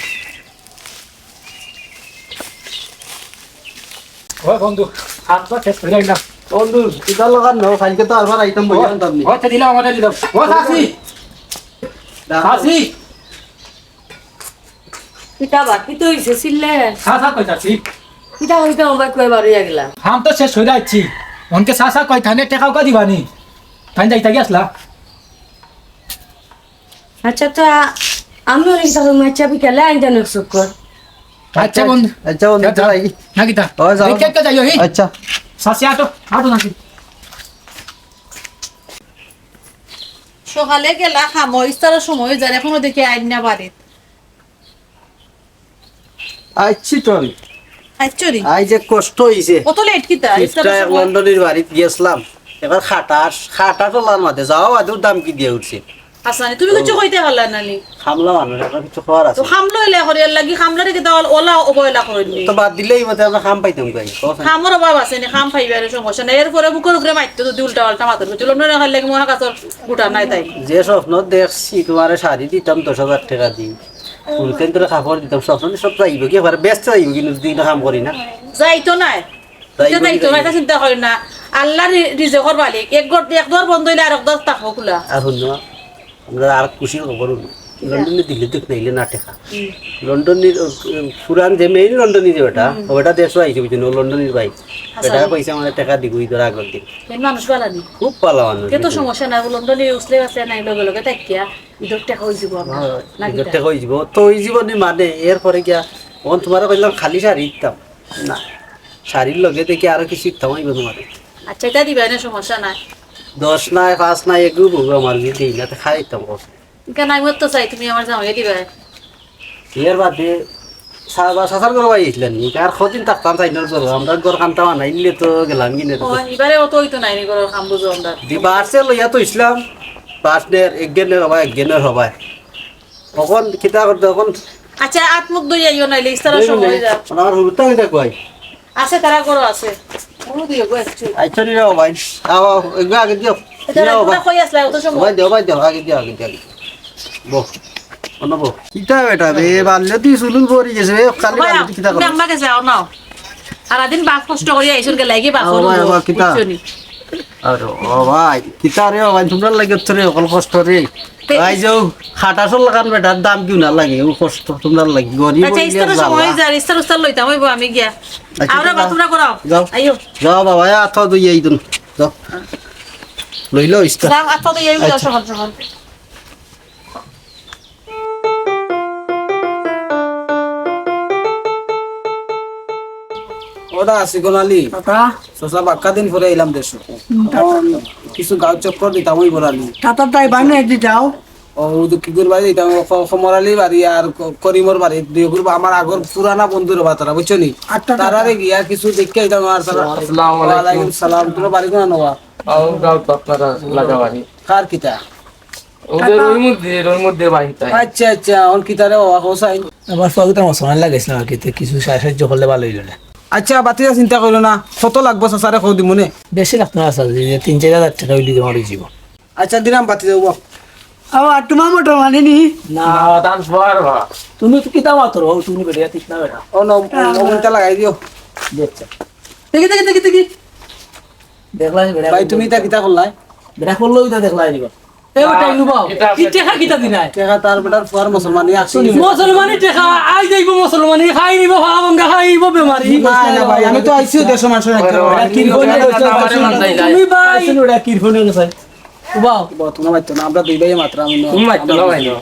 ও বন্ধু, হাত পা শেষ করে আইলাম। বন্ধু, কিতা লাগান না, কালকে তো আরবার আইতাম বলি আনতাম নি। ও, আচ্ছা, দিলাম, আমারে দিলাম। ও, চাচি। দাও। চাচি। কিতা বা, কিতা অইছে, চিল্লে? চাচা কই চাচি? কিতা অইছে, আমার কই বার অইয়া গেলা? কাম তো শেষ অইয়া আইছি। অনকে চাচা কই, তাইন টেকা উকা দিবানি? তাইন যাইতা গিয়া আসলা? আচ্ছা, তো আ-, আমি অনেক তখন মাইচা বিকালে আইন জানো চক্কর। আচ্ছা বন্ধু। আচ্ছা বন্ধু, যাও, যাও। যাই। না কিতা? ও, যাও। এই কেক যাইও, হি? আচ্ছা। চাচি, আটো, আটো নাকি? সকালে গেলা কামো, ইফতারর সময় অই যার, এখনো দেখি আইন না বাড়িত। আইছি তো আমি। আইছো নি? আই যে কষ্ট অইছে। অত লেট কিতা? ইফতারর ইফতার সময়। লন্ডনীর বাড়িত গেছলাম। এবার খাটা, খাটা টলার মাঝে যাওয়া বাদেও দাম কি দিয়া উঠছে। আচ্ছা, নি, তুমি কিচ্ছু কইতে পারলা না নি? খামলা মানুষ, আমরা কিছু কওয়ার আছে। তো খামলা অইলে করি, এর লাগি খামলারে কিতা ওলা অবহেলা করইন নি? তো বাদ দিলেই মতে আমরা খাম পাইতাম কই? কামর অভাব আছে নি, খাম পাইবার সমস্যা নাই। এরপরে মুখর উপরে মারতো যদি উল্টা পাল্টা মাতর, বুঝলাম না, খাইলে কি মহাকাশর গুটা নাই তাই। যে স্বপ্ন দেখছি তোমারে শাড়ি দিতাম দশ হাজার টেকা দি, ফুল প্যান্ট তোরে কাপড় দিতাম, স্বপ্ন সব যাইব কি, একবার ব্যস্ত যাইব কি, যদি না কাম করি না। যাইতো নায়। যাইব এটা কি যাইতো না, যাইব? এটা চিন্তা করি না। আল্লাহ রি-, রিজেকর মালিক। এক ঘর, এক দর বন্ধ অইলে আরক দর থাকবো খোলা। আর হুনো, আমরা আর খুশির খবর হুনো। কিতা? লন্ডনী দিলে দুখ নাইলে না টেকা। হুম। লন্ডনীর, ও, পুরান যে মেইন লন্ডনী যে বেটা, হুম। ও বেটা দেশো আইছে, বুঝছো নি, ও লন্ডনীর ভাই। আচ্ছা। বেটা কইছে আমারে টেকা দিবো ঈদর আগর দিন। মেইন মানুষ বালা নি? খুব বালা মানুষ, তে তো বুঝছো নি? সমস্যা নাই, ও লন্ডনী উসলে আছে নাই, লগে লগে থাকিয়া। ইদর টেকা অই যিবো আমার, হ্যাঁ, না ইদর কিতা? টেকা অই যিবো। তো অই যিবো নি মানে, এরপরে গিয়া, অখন তোমারে কইলাম খালি শাড়ি দিতাম। না, শাড়ির লগে দেখি আরো কিছু দিতাম অইবো তোমারে। আচ্ছা, ইটা দিবায় নে, সমস্যা নাই। দশ নাই, পাঁচ নাই, এগু বউ আমার যদি দেই না, তো খাই দিতাম কও। ইখান আমি তো চাই, তুমি আমার জামাইয়ে দিবায়। এর বাদে সা-, বা-, চাচার ঘরো আইছিলেন নি? আর কদিন থাকতাম চাইনর ঘরো, আমরা ঘর খান্তা বানাইলে তো গেলাম কিনে তো। ও, এবারে অত অইতো নায় নি ঘরর কাম বুঝো আমরা। দি বাসে লইয়া তো ইসলাম, বাস নের, এক গেনের হবায়, এক গেনের হবায়। অখন কিতা করতে, অখন আচ্ছা, আত মুখ ধুইয়া আইও নাইলে ইস্তারর সময় অই যার। আর হুরুতা কিতা কই? আছে, তারা ঘরো আছে। হুরু দিও গো একটু। আচ্ছা, নিও ভাই। আও, আও, এগুলো আগে দিও। এটা নিও ভাই। কই আসলে অত সময়? ভাই দিও, ভাই দিও, আগে দিও, আগে দিও, আগে দিও। বউ, অন্য বউ। কিতা বেটা রে, বাল্য তুই চুলুল পড়ি গেছে রে, খালি ভাই, বাল্য তুই কিতা তুমি করো? আমার কাছে আও না। সারাদিন বাপ কষ্ট করি আইসুন গেলে কি বাপ আও ভাই, আবার কিতা? বুঝছো নি? আরে ও ভাই, কিতা রে ও ভাই, তোমরা লাগে তো রে, অকল কষ্ট রে। তে- ভাই যাও, খাটা সল লাগান বেটার দাম কিউ না লাগে, ও কষ্ট তোমরা লাগে, গরিব আচ্ছা, হইলে ইস্তারর জ্বালা। সময় যার, ইস্তার উস্তার লইতাম অইবো আমি গিয়া। আচ্ছা, আমরা যাও। বাথরুমটা করাও। যাও। আইও। যাও বাবা, এ আত ধুই আইদুন। যাও। লইলো ইস্তার। যাও, আত ধুই আইও, যাও, আচ্ছা। সকাল সকাল। ওটা আছি কোন আলী? কাকা। চাচা, বাক্কা দিন পরে আইলাম দেশো। হুম, কাকা। এখন কিছু গাঁও চক্কর দিতাম অইবো আলী। কাকা তাই বানে দি যাও। ও, ও তো কি করে বাড়ি দিতাম, ও খ-, খমর আলী বাড়ি আর ক-, করিমর বাড়ি, দুই গ্রুপ আমার আগর পুরানা বন্ধুর বাতারা, বুঝছো নি? আচ্ছা, আচ্ছা। তারারে গিয়া কিছু দেখে আইতাম আর তারা। আসসালামু আলাইকুম। ওয়ালাইকুম সালাম, তোর বাড়ি কোন নওয়া? ও, গাঁও তো আপনারা লাগা বাড়ি। কার কিতা? ওদের কাকা। ওই মধ্যে, ওই মধ্যে বাড়িটা। আচ্ছা, আচ্ছা, অন কিতা রে বাবা, হোসাইন? আবার ফুয়াগুতার মুসলমান লাগাইছ না, কিতে কিছু সাহায্য করলে ভালো হইল না। আচ্ছা, বাতিজা চিন্তা করিও না, কত লাগবো চাচারে কও দিমুনে। বেশি লাগতো না চাচা, যে তিন চাইর হাজার টেকা অইলে আমার অই যাইবো। আচ্ছা, দিলাম বাতিজা, বাবা। আবার তোমার মোটর মানে নি? না, দাম সবার বা। তুমি তো কিতা মাতর, ও তুমি বেটা, ঠিক না বেটা? ও, ন-, আহ। নবনটা লাগাই দিও। দেখছি। দেখি, দেখি, দেখি, দেখি। দেখলাই বেটা। ভাই, তুমি ইতা কিতা করলাই? বেটা করলো ইতা দেখলাই দিবা। এ বেটা, ইনু বাও। এটা ই টেকা কিতা দিনায়? টেকা তার বেটার ফুয়ার মুসলমানি আসছে। মুসলমানি টেকা, আই যাইবো মুসলমানি, খাই নিবো, খাওয়া ভাঙ্গা, খাই নিবো বেমারি। না, না ভাই, আমি তো আইসিও দেড়শো মানুষের রাখতে পারবো। এটা কিরফোনে গেছে, তুমি ভাই। আইসিন ওটা কিরফোনে গেছে। উবাও। উবাও, তোমরা মাততো না, আমরা দুই ভাইয়ে মাতরাম, আমি না। তুমি মাততো না ভাই, না।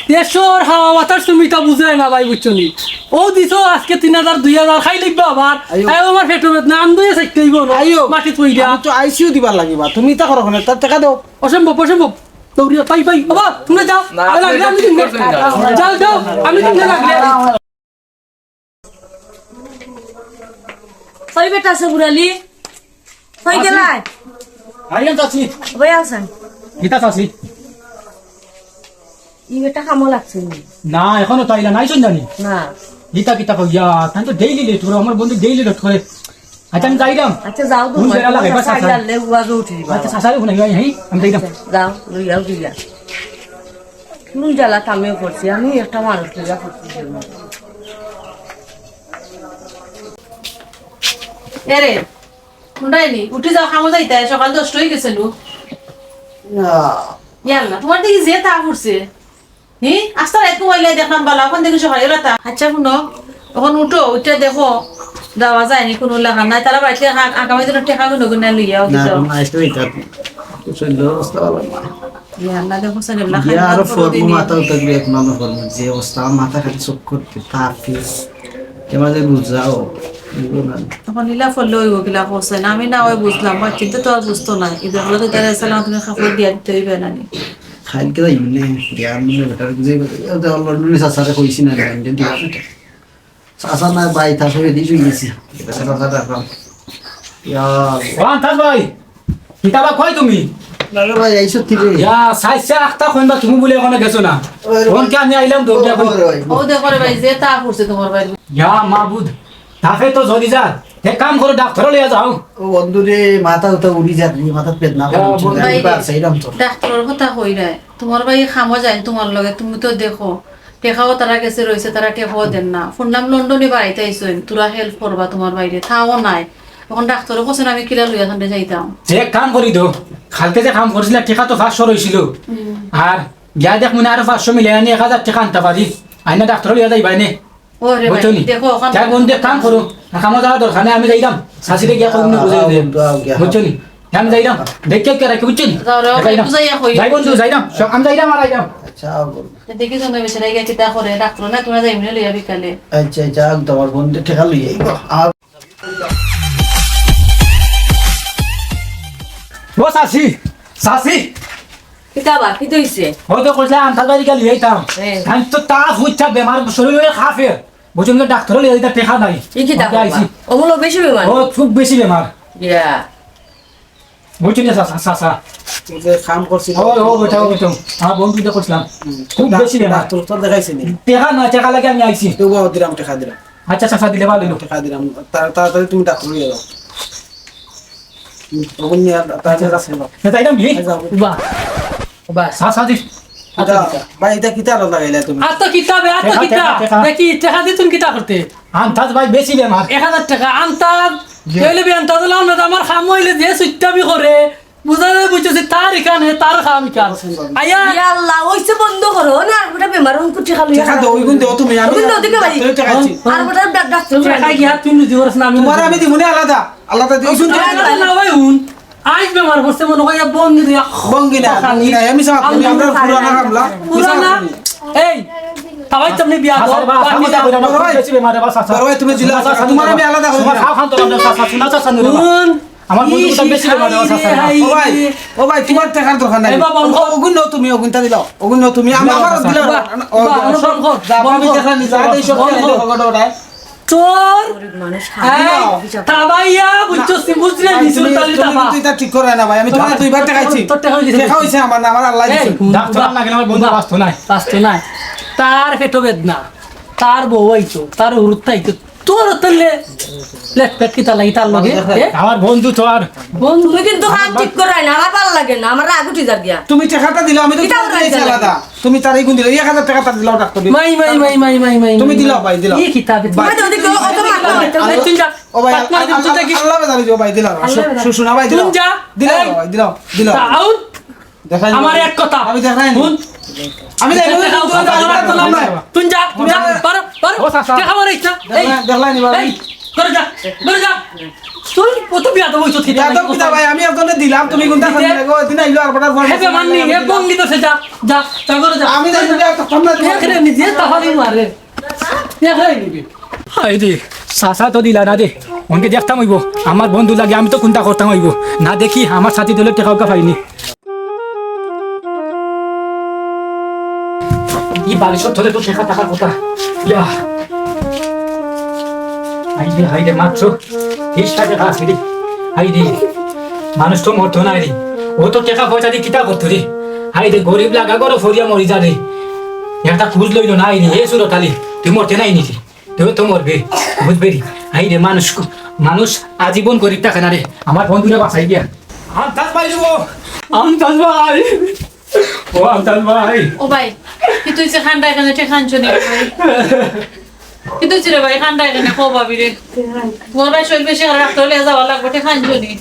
দেশর হাওয়া বাতাস তুমি তা বুঝরায় না ভাই, বুঝছো নি? ও দিছো আজকে তিন হাজার, দুই হাজার, খাই লিখবা আবার। আইও। আইও, আমার পেটো বেদনা, আন্দোয়ে চাইতে অইবো না। আইও। মাটিত পইরা। আমি তো আইসিও দিবার লাগিবা, তুমি ইতা করো কেনে? তার টেকা দেও। অসম্ভব, অসম্ভব। দৌড়িয়া, পাই, পাই। বাবা, তুমি যাও। না, আমি আপনি লাগলে আমি ঠিক দিন। করছেন না। যাও, যাও, আমি দিন লাগলে। কই বেটা সবুর আলী? কই আছি। গেলায়? আইয়ান চাচি। ওই আছেন। কিতা চাচি? ই বেটা কামো লাগছে নি? না, এখনো তো আইলা নাই, শুন জানি। না। কিতা কিতা কইয়া, তাই তো ডেইলি লেট করে, আমার বন্ধু ডেইলি লেট করে। আচ্ছা, আমি যাইরাম। আচ্ছা, যাও তো, কোন বেড়া লাগে? বাস, চাচা। আইলে উয়া যে উঠি দিবা। আচ্ছা, চাচারে ফোন আইবা, হ্যাঁ, আমি যাইরাম। আচ্ছা, যাও, লইয়াও দিলা। কোন জ্বালা কামে পড়ছি, আমি একটা মানুষ লইয়া পড়ছি। এরে, হুন্ডাইনি, উঠি যাও, কামো যাইতায়, সকাল দশটা অই গেছে নু। না। ইয়াল্লা, তোমার দেখি যে তা করছে। হি? আস্তা রাইত ঘুমাইলে দেখলাম বালা, অখন দেখি সকালে রাতা। আচ্ছা, হুনো, অখন উঠো, উঠিয়া দেখো, যাওয়া যায়নি কুনু লাখান নাই। তারা বাড়িত আ-, আগামী দিনর টেকা গুনো গুনে লইয়া উঠি না, যাও। এখন আইসতে হইতা। শরীরর অবস্থা ভালা না। ইয়াল্লা, দেখো, সে লেবলা খাই গিয়া না, আরো করো ফর্ম দিন। মাথা উঠে গেলে এক নম্বর ফর্ম। যে অবস্থা, আমার মাথা খালি চক্কর, তাপ, এ মাঝে বুঝাও, বুঝো না। তখন ইলা ফলে অইব কিলা করছে না, আমি না অয় বুঝলাম, বা চিন্তা তো আর বুঝতো না। এই দেখলে তো তারা সালাম তুমি খাবার দিয়া দিতে হইবে না নি। খাইলকে যাই মানে, জ্ঞান মানে বেটার বুঝে, ও তো already চাচারে কইছি না, জ্ঞান দিয়ে দিবা না। চাচা না ভাই, তার সঙ্গে দিয়ে শুয়ে গেছি। এটা চাচা রাখলাম। ইয়া। ও আন্তাজ ভাই, কিতা বা কই তুমি? না রে ভাই, আইছো ঠিক রে। ইয়া, সাইসা আখতা কইন বা তুমি বলে ওখানে গেছো না। ওরে ওখানকে আমি আইলাম দৌড়ে এখন। ওরে ভাই। ও দেখো রে ভাই, যে তা করছে তোমার ভাই। ইয়া মাবুদ, তাকে তো জ্বলি যা। এক কাম করো, ডাক্তার লইয়া যাও। ও বন্ধু রে, মাথা উঠা উড়ি যার রে, মাথা পেট না হ্যাঁ, করে বন্ধু। ভাই, বাস, এইরকম তো। ডাক্তারর কথা কই নাই। তোমার ভাই খামো যায় তোমার লগে, তুমি তো দেখো। টেকাও তারা গেছে রইছে, তারা টেকাও দেন না। হুনলাম লন্ডনে বাড়াইতে আইছইন, তোরা help করবা তোমার ভাইরে, তাও নাই। এখন ডাক্তারও কইছেন আমি কিলা লইয়া তানরে যাইতাম। যে কাম করি দো, কালকে যে কাম করছিলা, টেকা তো পাঁচশো রইছিল। হুম। আর গিয়া দেখ মনে আরো পাঁচশো মিলে আনি এক হাজার টেকা আনতা পারি। আইনা ডাক্তারও লইয়া যাইবা নে। ওরে ভাই, বুঝছো নি? দেখো, ওখান তার বন্ধু এক কাম করো, কামো যাওয়া দরকার নাই, আমি যাইতাম। শাশুড়ি গিয়া কইমু নে বুঝাই দে। আও, আও, আও, আও। বুঝছো নি? আমি যাইতাম। দেখে কে রাখি, বুঝছো নি? যাও রে, যাইতাম। বুঝাইয়া কই। যাই বন্ধু, যাইতাম। সব আমি যাইতাম, আর আইতাম। আচ্ছা, আও বন্ধু। দেখি তো না বেচারা গিয়া কিতা করে, ডাক্তার না তোমরা যাইমু নে লইয়া বিকালে। আচ্ছা, আচ্ছা, আও, তোমার বন্ধু টেকা লইয়া আইবো। আও। ও চাচি, চাচি। কিতা বা, কিতা অইছে? ও তো কইছিলা আন্তাজ বাড়ি গেলে এইতাম। হ্যাঁ। আমি তো তা ফুটটা বেমার শরীরে কাফের। বুঝুন না, ডাক্তার লইয়া যাইতা টেকা নাই। ই কিতা বাবা? আইছি। অমূল্য বেশি বেমার? ও খুব বেশি বেমার। ইয়া। বুঝছো নি, চাচা, চাচা? ওই যে কাম করছিল। ও, ও, ওইটা, ওইটা। আমার বন্ধু যে করছিলাম। হুম। খুব বেশি বেমার। ডাক্তার তো দেখাইছি নি? টেকা না, টেকা লাগে আমি আইছি। তো বাবা, দিলাম, টেকা দিলাম। আচ্ছা, চাচা, দিলে ভালো হইলো। টেকা দিলাম। তা-, তাড়াতাড়ি তুমি ডাক্তার নিয়ে যাও। হুম, ওগুন নিয়ে আর তাড়াতাড়ি আচ্ছা, রাখো। না, যাইলাম কি? এই যাও। বাহ। বাহ। চাচা, দি-, আচ্ছা, এটা, আচ্ছা। ভাই, এটা কিতা আলো লাগাইলা তুমি? আর তো কিতা বে, আর তো টেকা, কিতা? টেকা, টেকা। দেখি, টেকা দি তুমি কিতা করতে? আন্তাজ ভাই, বেশি বেমার। এক হাজার টেকা আন্তাজ। জি। কেউ লেবি আন্তাজ হলো আমরা তো আমার কাম হইলে যে সুইটটা আমি করে, বুঝা যায়, বুঝছো, যে তার এখানে, তার কাম এখানে। আইয়া। ইয়া আল্লাহ, ওইসে বন্ধ করো না, আর গোটা বেমার, ওই কুটি খালি। টেকা দাও, ওইগুন দাও তুমি, আমি ওইগুন দাও, ওদিকে ভাই। ডাক্তারের টেকা আছি। আর গোটা ডাক-, ডাক্তার টেকা গিয়া তুই নিজে করিস না, আমি তোমার আমি দিমুনে আলাদা, আলাদা দিও, ওইগুন দাও। আলাদা না ভাই, হুন। আইজ বেমার করছে মনে হয়, বঙ্গি দিয়া। বঙ্গি না, বঙ্গি না, আমি সব, আমি আমরা পুরানা কামলা। পুরানা? এই, তাবাই তুমি বিয়া দাও। আচ্ছা, বাবা, আমি আমি যাবো। বড় ভাই, বেশি বেমার, বাবা, চাচা। বড় ভাই, তুমি জিলা, চাচা, তোমার আমি আলাদা করি তোমার দিলাম। খাও খান তো, চাচা, চাচা, চাচা, চাচা, হুন। আমার বন্ধু ই বেশি বেমার, হায় রে, চাচা। হায় ও ভাই, রে। ও ভাই, তোমার টেকার দরকার নাই। এ বাবা, ও, ওগুন নাও তুমি, ওগুনটা দিলাও। ওগুন নাও তুমি, আমি দিলাও, আমার চাচা। দিলাও। বাবা, ও, বাবা, ও, বন্ধ কর, যা, বন্ধ আমি কর। দেখা নি, যা, এই সব বন্ধ খেয়ে কর। দেখো, কটা ওটায়। তোর, গরিব মানুষ হ্যাঁ, খাবে। তাবাইয়া, বুঝছো, না। বুঝলে, ভাই, নিচুর তুমি, তালি তুমি তাবা। কিন্তু এটা ঠিক করে না, ভাই। আমি তোমার দুইবার টেকা আইছি। তোর টেকা হইছে। টেকা হইছে আমার না, আমার আল্লাহ এই, দিছে। ডাক্তার না গেলে আমার বন্ধু বাহ, বাঁচতো নাই। বাঁচতো নাই। তার পেটো বেদনা, তার বউ আইতো, তার হুরুত্তা আইতো, তোর তাহলে লেট পেট কিতা লাগি তার লগে? এ? আমার বন্ধু তো আর বন্ধু তুমি কিন্তু কাম ঠিক করে না, আমার ভালো লাগে না, আমার রাগ উঠি যার গিয়া। তুমি টেকাটা দিলাও, আমি তো কিতা তোমার বলতে দিয়েছি চাইলাম? আলাদা। তুমি তার এই গুণ দিলে, এক হাজার টেকা তার দিলাও ডাক্তার দিয়ে। মাই, মাই, মাই, মাই, মাই, মাই, তুমি মাই। দিলাও ভাই, দিলাও। ই কিতাবে ভাই। ওই তো, ওই তো, ও তো মারলো, ওই তো। এই, তুই যা। ও ভাই, পাক মারি আল-, দিবি, তুই আল-, দেখি। আল্লাহ বেজার হইবো ভাই, দিলাও। আল্লাহ বেজার। শু-, শোনা ভাই, তুই দিলাও। যা। দিলাও এই। ভাই, দিলাও, দিলাও। তা আউন। দেখাই আমার দিবো। এক কথা। আমি দেখাই নিবো। হুন। আমি দেখাই নিবো। তুই যা, তুই যা। পারো, পারো। ও, চাচা। দেখা মারিস না। এই, দেখলাই, দেখলাই নিবো। এই, ঘরে যা, ঘরে যা। তুই কত বিয়াদব হইছস কি? বিয়াদব কিতা ভাই? আমি একজনকে দিলাম, তুমি কোনটা দিতে? খালি দেখো, দিন আইলো আর বড় ফোন। হে বেমান নি, এ বঙ্গি তো সে যা, যা, যা ঘরে যা। আমি যাই, তুমি একটা সামনে দেখ রে, নিজে তাহলে মারে। দেখ রে, নিবি। হায় রে, চাচা তো দিলা না রে। অনকে দেখতাম অইবো। আমার বন্ধু লাগে আমি তো কুন্তা করতাম অইবো। না দেখি আমার সাথী দলের টেকা উকা পাইনি। ই বালিশর তলে তো টেকা থাকার কথা। ইয়া। হায় রে, হায় রে, মাত্র তিরিশটা টেকা আছে রে। হায় রে, মানুষ তো মরতো নায় রে। ও তো টেকা পয়সা দি কিতা করতো রে? হায় রে, গরিব লাগা ঘরো ফড়িয়া মরি যা রে। একটা খুঁজ লইল না, হায় রে, এ সুরত আলী, তুই মরতে নাই নি রে? তুই তো মরবে, বুঝবে রে। হায় রে, মানুষ, মানুষ আজীবন গরিব থাকে না রে। আমার বন্ধুরে বাঁচাই দিয়া। আমতাজ ভাই রে, ও আমতাজ ভাই। ও আমতাজ ভাই। ও ভাই, কিতা অইছে, কান্দা কেনে, টেকা আনছো নি ভাই? কিতা অইছে রে ভাই, কান্দা কেনে, কও ভাবি রে। তোমার ভাই শরীর বেশি খারাপ, ডাক্তার লইয়া যাওয়া লাগবো, টেকা আনছো নি?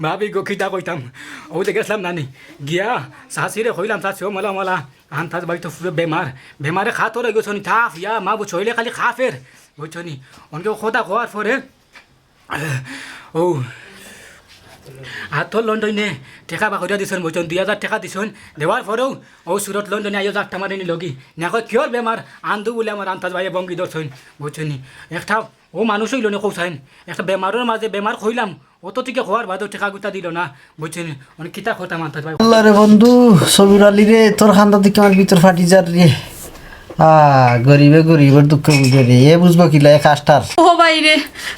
ভাবি গো, কিতা কইতাম, অউ যে গেছলাম নানি, গিয়া চাচিরে কইলাম, "চাচি ও, মলা মলা, আমতাজ ভাই তো পুরো বেমার, বেমারে কাতর অই গেছইন, তাপ ইয়া মা বুঝছো, অইলে খালি কাফের, বুঝছো নি?" অনকে কথা কওয়ার পরে ও, আর তো লন্ডনে টেকা বার করিয়া দিছইন, বুঝছইন, দুই হাজার টেকা দিছইন, দেওয়ার পরেও ও সুরত লন্ডনে আইয়া যাত্রা মারিনি লগি। না কয়, "কিয়র বেমার?" আন্দু বুলে আমার আমতাজ ভাইয়ে বঙ্গি ধরছইন, বুঝছইন নি? একটা ও মানুষ অইলো নি কউছাইন, একটা বেমারর মাঝে বেমার কইলাম, অত টিকে কওয়ার বাদেও টেকা গুতা দিল না, বুঝছইন নি? অনে কিতা করতাম আমতাজ ভাই। আল্লাহ রে বন্ধু, সবির আলী রে, তোর কান্দা দেখি আমার ভিতর ফাটি যার রে। আ, গরিবে গরিবর দুঃখ বুঝে রে, এ বুঝবো কিলা, এ কাস্টার। ও ভাই রে,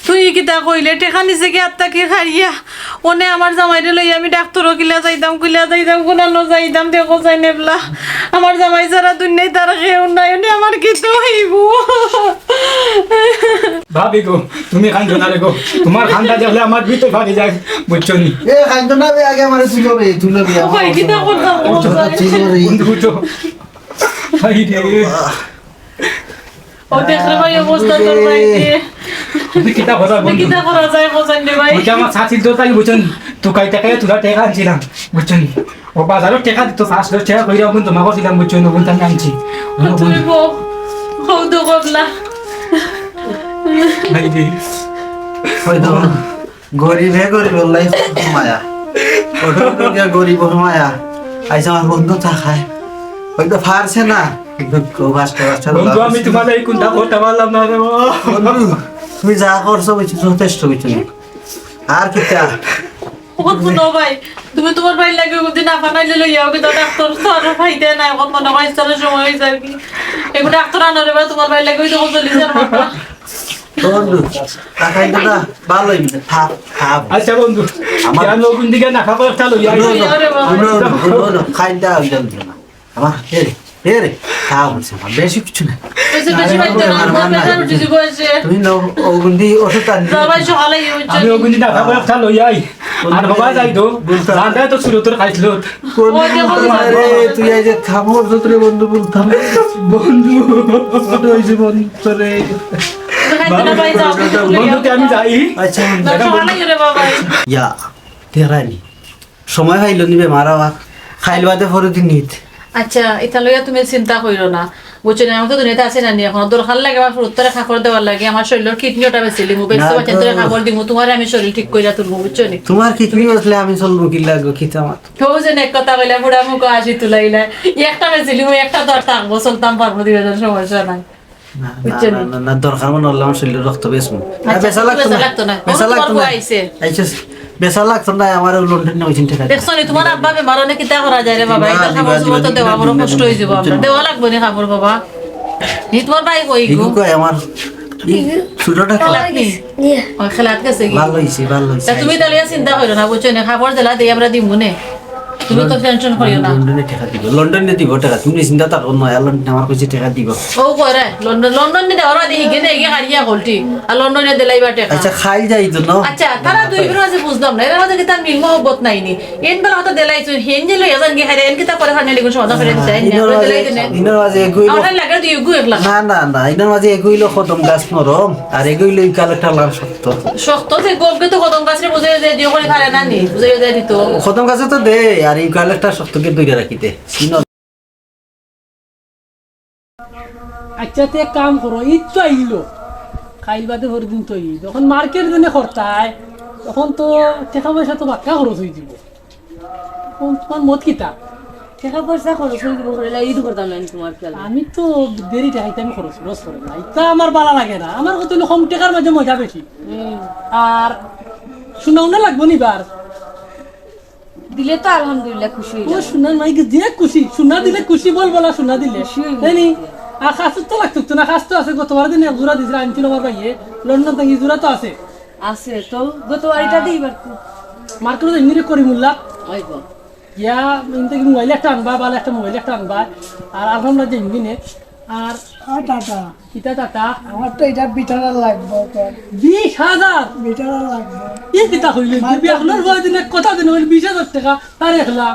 তুই কিতা কইলে? টেকা নিছে কি আত্তা কি খাইয়া? অনে আমার জামাইরে লইয়া আমি ডাক্তারও কিলা যাইতাম, কিলা যাইতাম, কুনানো যাইতাম, দেখো যাই নেবলা। আমার জামাই ছাড়া দুনিয়াত তার কেউ নাই, অনে আমার কিতা অইবো? ভাবি গো, তুমি কান্দো না রে গো, তোমার কান্দা দেখলে আমার ভিতর ফাটি যায়, বুঝছো নি? এ কান্দো না রে, আগে আমারে তুলো রে, তুলো রে। ও ভাই, কিতা করতাম? তুলো রে। বন্ধু তো। হায় রে। ও দেখ রে ভাই, অবস্থা তোর ভাই রে। তুই কিতা কথা বন্ধু? কিতা করা যায়, বুঝেন রে ভাই? ওই যে আমার চাচির দোকান, বুঝছেন, তুকাই টাকায় তোরা টেকা আনছিলাম, বুঝছেন? ও বাজারো টেকা দিত, পাঁচ দশ টেকা কইরা ওগুন জমা করছিলাম, বুঝছেন? ওগুন তো আমি আনছি। তুই বউ, বউ তো বদলা। হায় রে। ওই তো। গরিব হে গরিব, আল্লাহ মায়া। ওটা তো গিয়া গরিব ওর মায়া। আইসা আমার বন্ধু থাকায়। ওই তো পারছে না। দুঃখ, কষ্ট, কষ্ট, বন্ধু, আমি তোমার এই কোনটা করতে পারলাম না রে বাবা। বন্ধু, তুমি যা করছো, বুঝছো, যথেষ্ট, বুঝছো না? আর কিতা? কখন শুনো ভাই, তুমি তোমার ভাইর লাগি ওদিন আফা নাইলে লইয়া ওকে তো ডাক্তার তো আরো পাইতে নাই, কখন মনে হয় ইফতারের সময় হয়ে যায় কি? এগুলো ডাক্তার আনো রে ভাই, তোমার ভাইর লাগি ওই তো চল্লিশ হাজার টাকা। বন্ধু, খাইল দাদা, ভালো হইবে, থাক, থাক। আচ্ছা বন্ধু, আমার কেন ওগুন দিকে না খাবার চালু, ইয়া, হুনো, হুনো, হুনো, হুনো, হুনো, খাইল দা হইল না। আমার, এ রে, এ রে, খাওয়া হচ্ছে আমার, বেশি কিছু না। বেশি, বেশি খাইতে না, আমার প্রেশার উঠে যাবে এসে। তুমি নাও, ওগুন দি ওষুধ আনি। বাবা, সকালে ইয়ে হচ্ছে। আমি ওগুন দি না খাবার চালু, ইয়াই। আর বাবা যাই তো, বলতাম। জানতে তো শুরু তোর খাইছিল। বন্ধু, ওই যে বলতাম। আরে, তুই এই যে খামোর ভিতরে বন্ধু বলতাম। বন্ধু। বন্ধু, ওই যে বন্ধু রে। খাইতে না পাই, যাও, বন্ধু, তে আমি যাই। আচ্ছা, বন্ধু। না, সকালে ইয়ে রে বাবা। ইয়া, তেরানি। সময় পাইল নি বেমার আবার। খাইল বাদে পরে দিন নিত। আচ্ছা, ইতা লইয়া তুমি চিন্তা করিও না। বুঝছো নি? আমি তো দুনিয়াতে আছি না নি এখন। দরকার লাগে আমার পুরুত্তরে কাপড় দেওয়ার লাগে, আমার শরীরের কিডনি ওটা বেশি লিমু, বেশ না, তো বাচ্চা তো তোরে কাপড় দিমু, তোমারে আমি শরীর ঠিক করিয়া তুলমু, বুঝছো নি? তোমার কিডনি বসলে আমি চলবো কি লাগবো, কি তো আমার? তো যে এক কথা কইলা, বুড়া মুখ আসি তুলাইলা। একটা বেশি লিমু, একটা তো আর থাকবো, চলতাম পারবো, দুই হাজার সমস্যা নাই। না, না, বুঝছো না, নি? না, না, দরকার মনে হলে আমার শরীরে রক্ত বেশ মনে। না, আচ্ছা, বেচা লাগতো বেচা না। লাগতো না। বেচা কোনো লাগতো তোমার না। বউ আইছে? আইছে। বেচা লাগতো না, আমার ওই লন্ডন নিয়ে ওই চিন্তা থাকে। দেখছো নি, তোমার আব্বা বেমার অনে কিতা করা যায় রে বাবা? না, এটা দিবা, খাবার দিবা, সময় তো দিবা, দেওয়া দিবা, বড় দিবা, কষ্ট দিবা, হয়ে যাবো দিবা, আমরা। দিবা। দেওয়া লাগবো নি খাবার বাবা? নি তোমার ভাই কই গো? ইগু কই আমার? ই ছোটটা কই? খেলাত নি? ইয়ে। ও, খেলাত গেছে কি? ভালো হইছে, ভালো হইছে। তা তুমি তাহলে চিন্তা করো না, বুঝছো নি? খাবার দিলা দেই আমরা দিমু নে। তুমি তো টেনশন করিও না। লন্ডনে টাকা দিব, লন্ডনে দিব টাকা। তুমি চিন্তা থাকো না, লন্ডনে আমার কাছে টাকা দিব। ও করে, লন্ডন, লন্ডন নি দেওয়ার বাদে হিগে নে, হিগে হারিয়া হলটি। আর লন্ডনে দিলাইবা টাকা। আচ্ছা, খাই যাই তো না। আচ্ছা, তারা দুই বোন আছে বুঝলাম না। এরা মাঝে কি তার মিল মহব্বত নাই নি? এন বেলা হয়তো দিলাইছো, হেন যে লইয়া যান গিয়ে হারিয়া, এন কি তা করে ফাইনালি কোন সমাধান করে দিতে? এন ইনোর বেলা মাঝে, দিতে নে। ইনোর মাঝে এগুইলো। আমার লাগে দুই গু একলা। না, না, না, ইনোর মাঝে এগুইলো কদম গাছ নরম, আর এগুইলো ইকাল একটা লাল শক্ত। শক্ত যে গবকে তো কদম গাছরে বুঝে যে দিও করে পারে না নি, বুঝে যে দিত। কদম গাছে তো দে, আর ইকাল একটা শক্তকে ধরে রাখিতে। ইনো আচ্ছা, তে এক কাম করো, ঈদ তো আইলো, খাইল বাদে পরদিন তো ঈদ। এখন মার্কেট যেনে করতায়, তখন তো টেকা পয়সা তো বাক্কা খরচ হয়ে দিব। এখন তোমার মত কিতা? টেকা পয়সা খরচ হয়ে দিব, করে ঈদ করতাম না তোমার খেয়াল। আমি তো দেরি টাকাইতে আমি খরচ খরচ করে না, এটা আমার ভালো লাগে না। আমার কত হইলো কম টেকার মাঝে মজা বেশি। হুম। আর শোনা উনা লাগবো নি বার। দিলে তো আলহামদুলিল্লাহ খুশি হইলাম। ও সোনার মাইকে যে খুশি, সোনা দিলে খুশি বল বলা সোনা দিলে। খুশি হইলাম। তাই নি? আর খাস তো লাগতো তো না, খাস তো আছে, গতবার দিন এক জোড়া দিছিল, আনছিল আমার ভাইয়ে, লন্ডন থেকে জোড়া তো আছে। আছে তো, গতবার এটা দিই বার তো। মার্কেটে যাই নিরে করি মুল্লা। ওই গো। ইয়া, ইন থেকে মোবাইল একটা আনবা, ভালো একটা মোবাইল একটা আনবা। আর আলহামদুলিল্লাহ যে ইঞ্জিনে। আর আর টাটা। কিতা টাটা? আমার তো এটা বিটারা লাগবে তো। বিশ হাজার? বিটারা লাগবে। ই কিতা কইলে? মানে তুই আপনার বয়স দিনে কথা দিন হইল বিশ হাজার টাকা, তার একলা।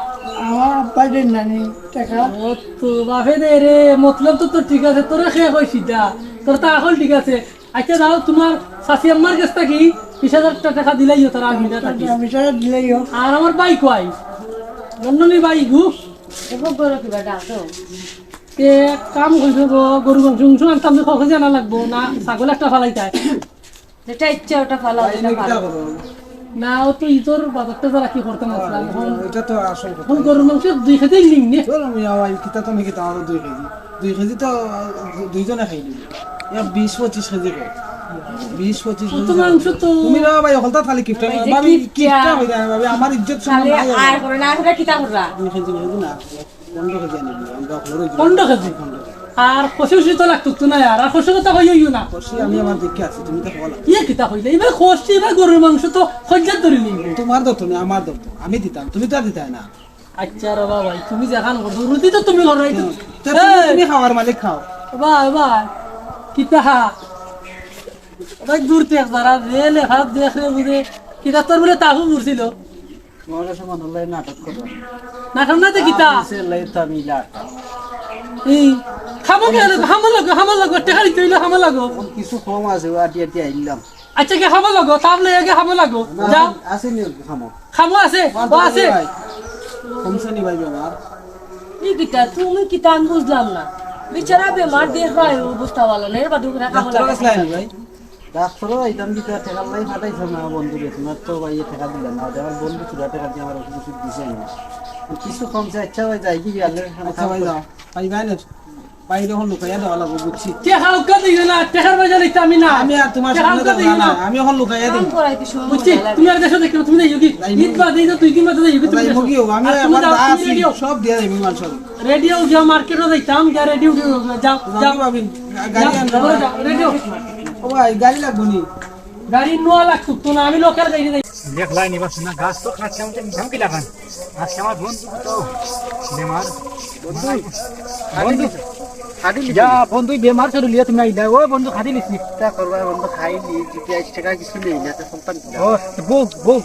আমার আব্বাই দেন নানি টাকা। ও তো বাপে দে রে, মতলব তো তোর ঠিক আছে, তোরে খে কই সিধা, তোর তা এখন ঠিক আছে। আচ্ছা যাও, তোমার শাশি আম্মার কাছ থাকি বিশ হাজার টাকা দিলাইও, তারা আমি না থাকি। বিশ হাজার দিলাইও। আর আমার ভাই কই? লন্ডনী ভাই গু। এবার বড় কিবা ডাক দাও। তে কাম কইছো গো, গরু মাংস উংস আনতাম যে কখন জানা লাগবো না, ছাগল একটা ফালাইতায়। যেটা ইচ্ছা ওটা ফালা, ভাই, যেটা এনে কিতা ফালা। করো? না, ও তো ইতর বাজারটা যারা কি করতাম না, আসলাম। এখন এটা তো আসল কথা। এখন গরুর মাংস দুই কেজি নিম নে। চলো, আমি আমার কিতা তো নাকি তাও দুই কেজি। দুই কেজি তো, আহ, দু-, দুইজনে খাই নিবি। ইয়া বিশ পঁচিশ কেজি করে। বিশ পঁচিশ কেজি কত মাংস তো। তুমি না ভাই, হলতা খালি কিপটা ভাই, না, যে ভাবি, কিপটা। কিপটা হই যায়, ভাবি, আমার ইজ্জত সম্মান খালি নাই আর আমার। করে না, আর করে কিতা কররা? দুই কেজি, দুই কেজি না। পনেরো কেজি আনিবি, আমরা পনেরো কেজি। পনেরো কেজি? পনেরো কেজি। আর কষি উষি তো লাগতো তো না আর, আর কষি কথা কইও ইও না। কষি আমি আমার দেখে আছি, তুমি তো বলো। ইয়ে কিতা কইলে? এবার কষি, এবার গরুর মাংস তো খজ্জাত ধরে নিব। তোমার দর তো না, আমার দর তো। আমি দিতাম, তুমি তো আর দিতায় না। আচ্ছা রে বাবা, তুমি যেখান করছো, রুটি তো তুমি করো, এই তো। হুম। তা তুমি, এই। তুমি খাওয়ার মালিক খাও। বাবা, বাবা, কিতা হা? ভাই দূর থেকে যারা রেলে হাত দেখ রে বুঝে, কিতা তোর বলে তাহু উঠছিল। মনে সময় হলে নাটক করো। নাটক না তো কিতা? আপনি সে লাই তো আমি লাট। এই, খামো কে? খামো লাগো, খামো লাগো, টেকা দিতে হইলে খামো লাগো। কিছু কম আছে, ও আটি আটি আইলাম। আচ্ছা, কে খামো লাগো? তাপ লই আগে খামো লাগো। না, যাও। আছে নি খামো? খামো আছে? ও আছে। ভাই। কমছে নি ভাই বেমার? এই কিতা, তুমি কিতা আমি বুঝলাম না। বেচারা বেমার দেখ ভাই, অবস্থা ভালো না। এর বাদে ওখানে খামো ডাক্তার লাগো। কাছে আইনি ভাই। ডাক্তারও আইতাম দিতে টেকা লাই ফাটাইছে না বন্ধু রে, তোমার তো ভাই টেকা দিলাম না, আমার বন্ধু চুরা টেকা দিয়ে আমার ওষুধ ওষুধ দিছে না। কিছু কমছে, আচ্ছা ভাই যাই কি বিয়ালে? আচ্ছা ভাই যাও, ভাই যাই না, বাইরে এখন লুকাইয়া দেওয়া লাগবো, বুঝছি। টেকা উকা দিও না, টেকার বাজার ইতা আমি না। আমি আর তোমার টেকা সামনে উকা দেবো দিও না, না। আমি এখন লুকাইয়া কাম দেবো। করাইতে সময় বুঝছি, লাগে। তুমি আর দেশো দেখো, তুমি যাইও কি? যাই। ঈদ বাদ, ঈদ দুই দিন বাদে যাইও কি তুমি যাই দেশো? মুগিও, আমি আর তুমি আমার যাও, যা তুমি আছে, রেডিও। সব দিয়া যাইবো, মাল সব। রেডিও গিয়া মার্কেটও যাইতাম, গিয়া রেডিও, যাও, যাও যাও। কি ভাবি? গাড়ি যাও, আনবো। যাও, রেডিও। ও ভাই, গাড়ি লাগবো নি? গাড়ি নোয়া লাগতো তো না, আমি লোকাল গাড়ি যাই। দেখলাই নি বাস না, গাছ তো কাটছে, আমাকে নিজাম কি লাগান? আজকে আমার বন্ধু তো বেমার। বন্ধু, বন্ধু, খাদি লিছি। যা বন্ধু, বেমার চলে লিয়া তুমি আইলা। ও বন্ধু, খাদি লিছি। তা করবা বন্ধু, খাই নি, যদি আজ টাকা কিছু নেই না, তো সন্তান কি? ও, বউ, বউ।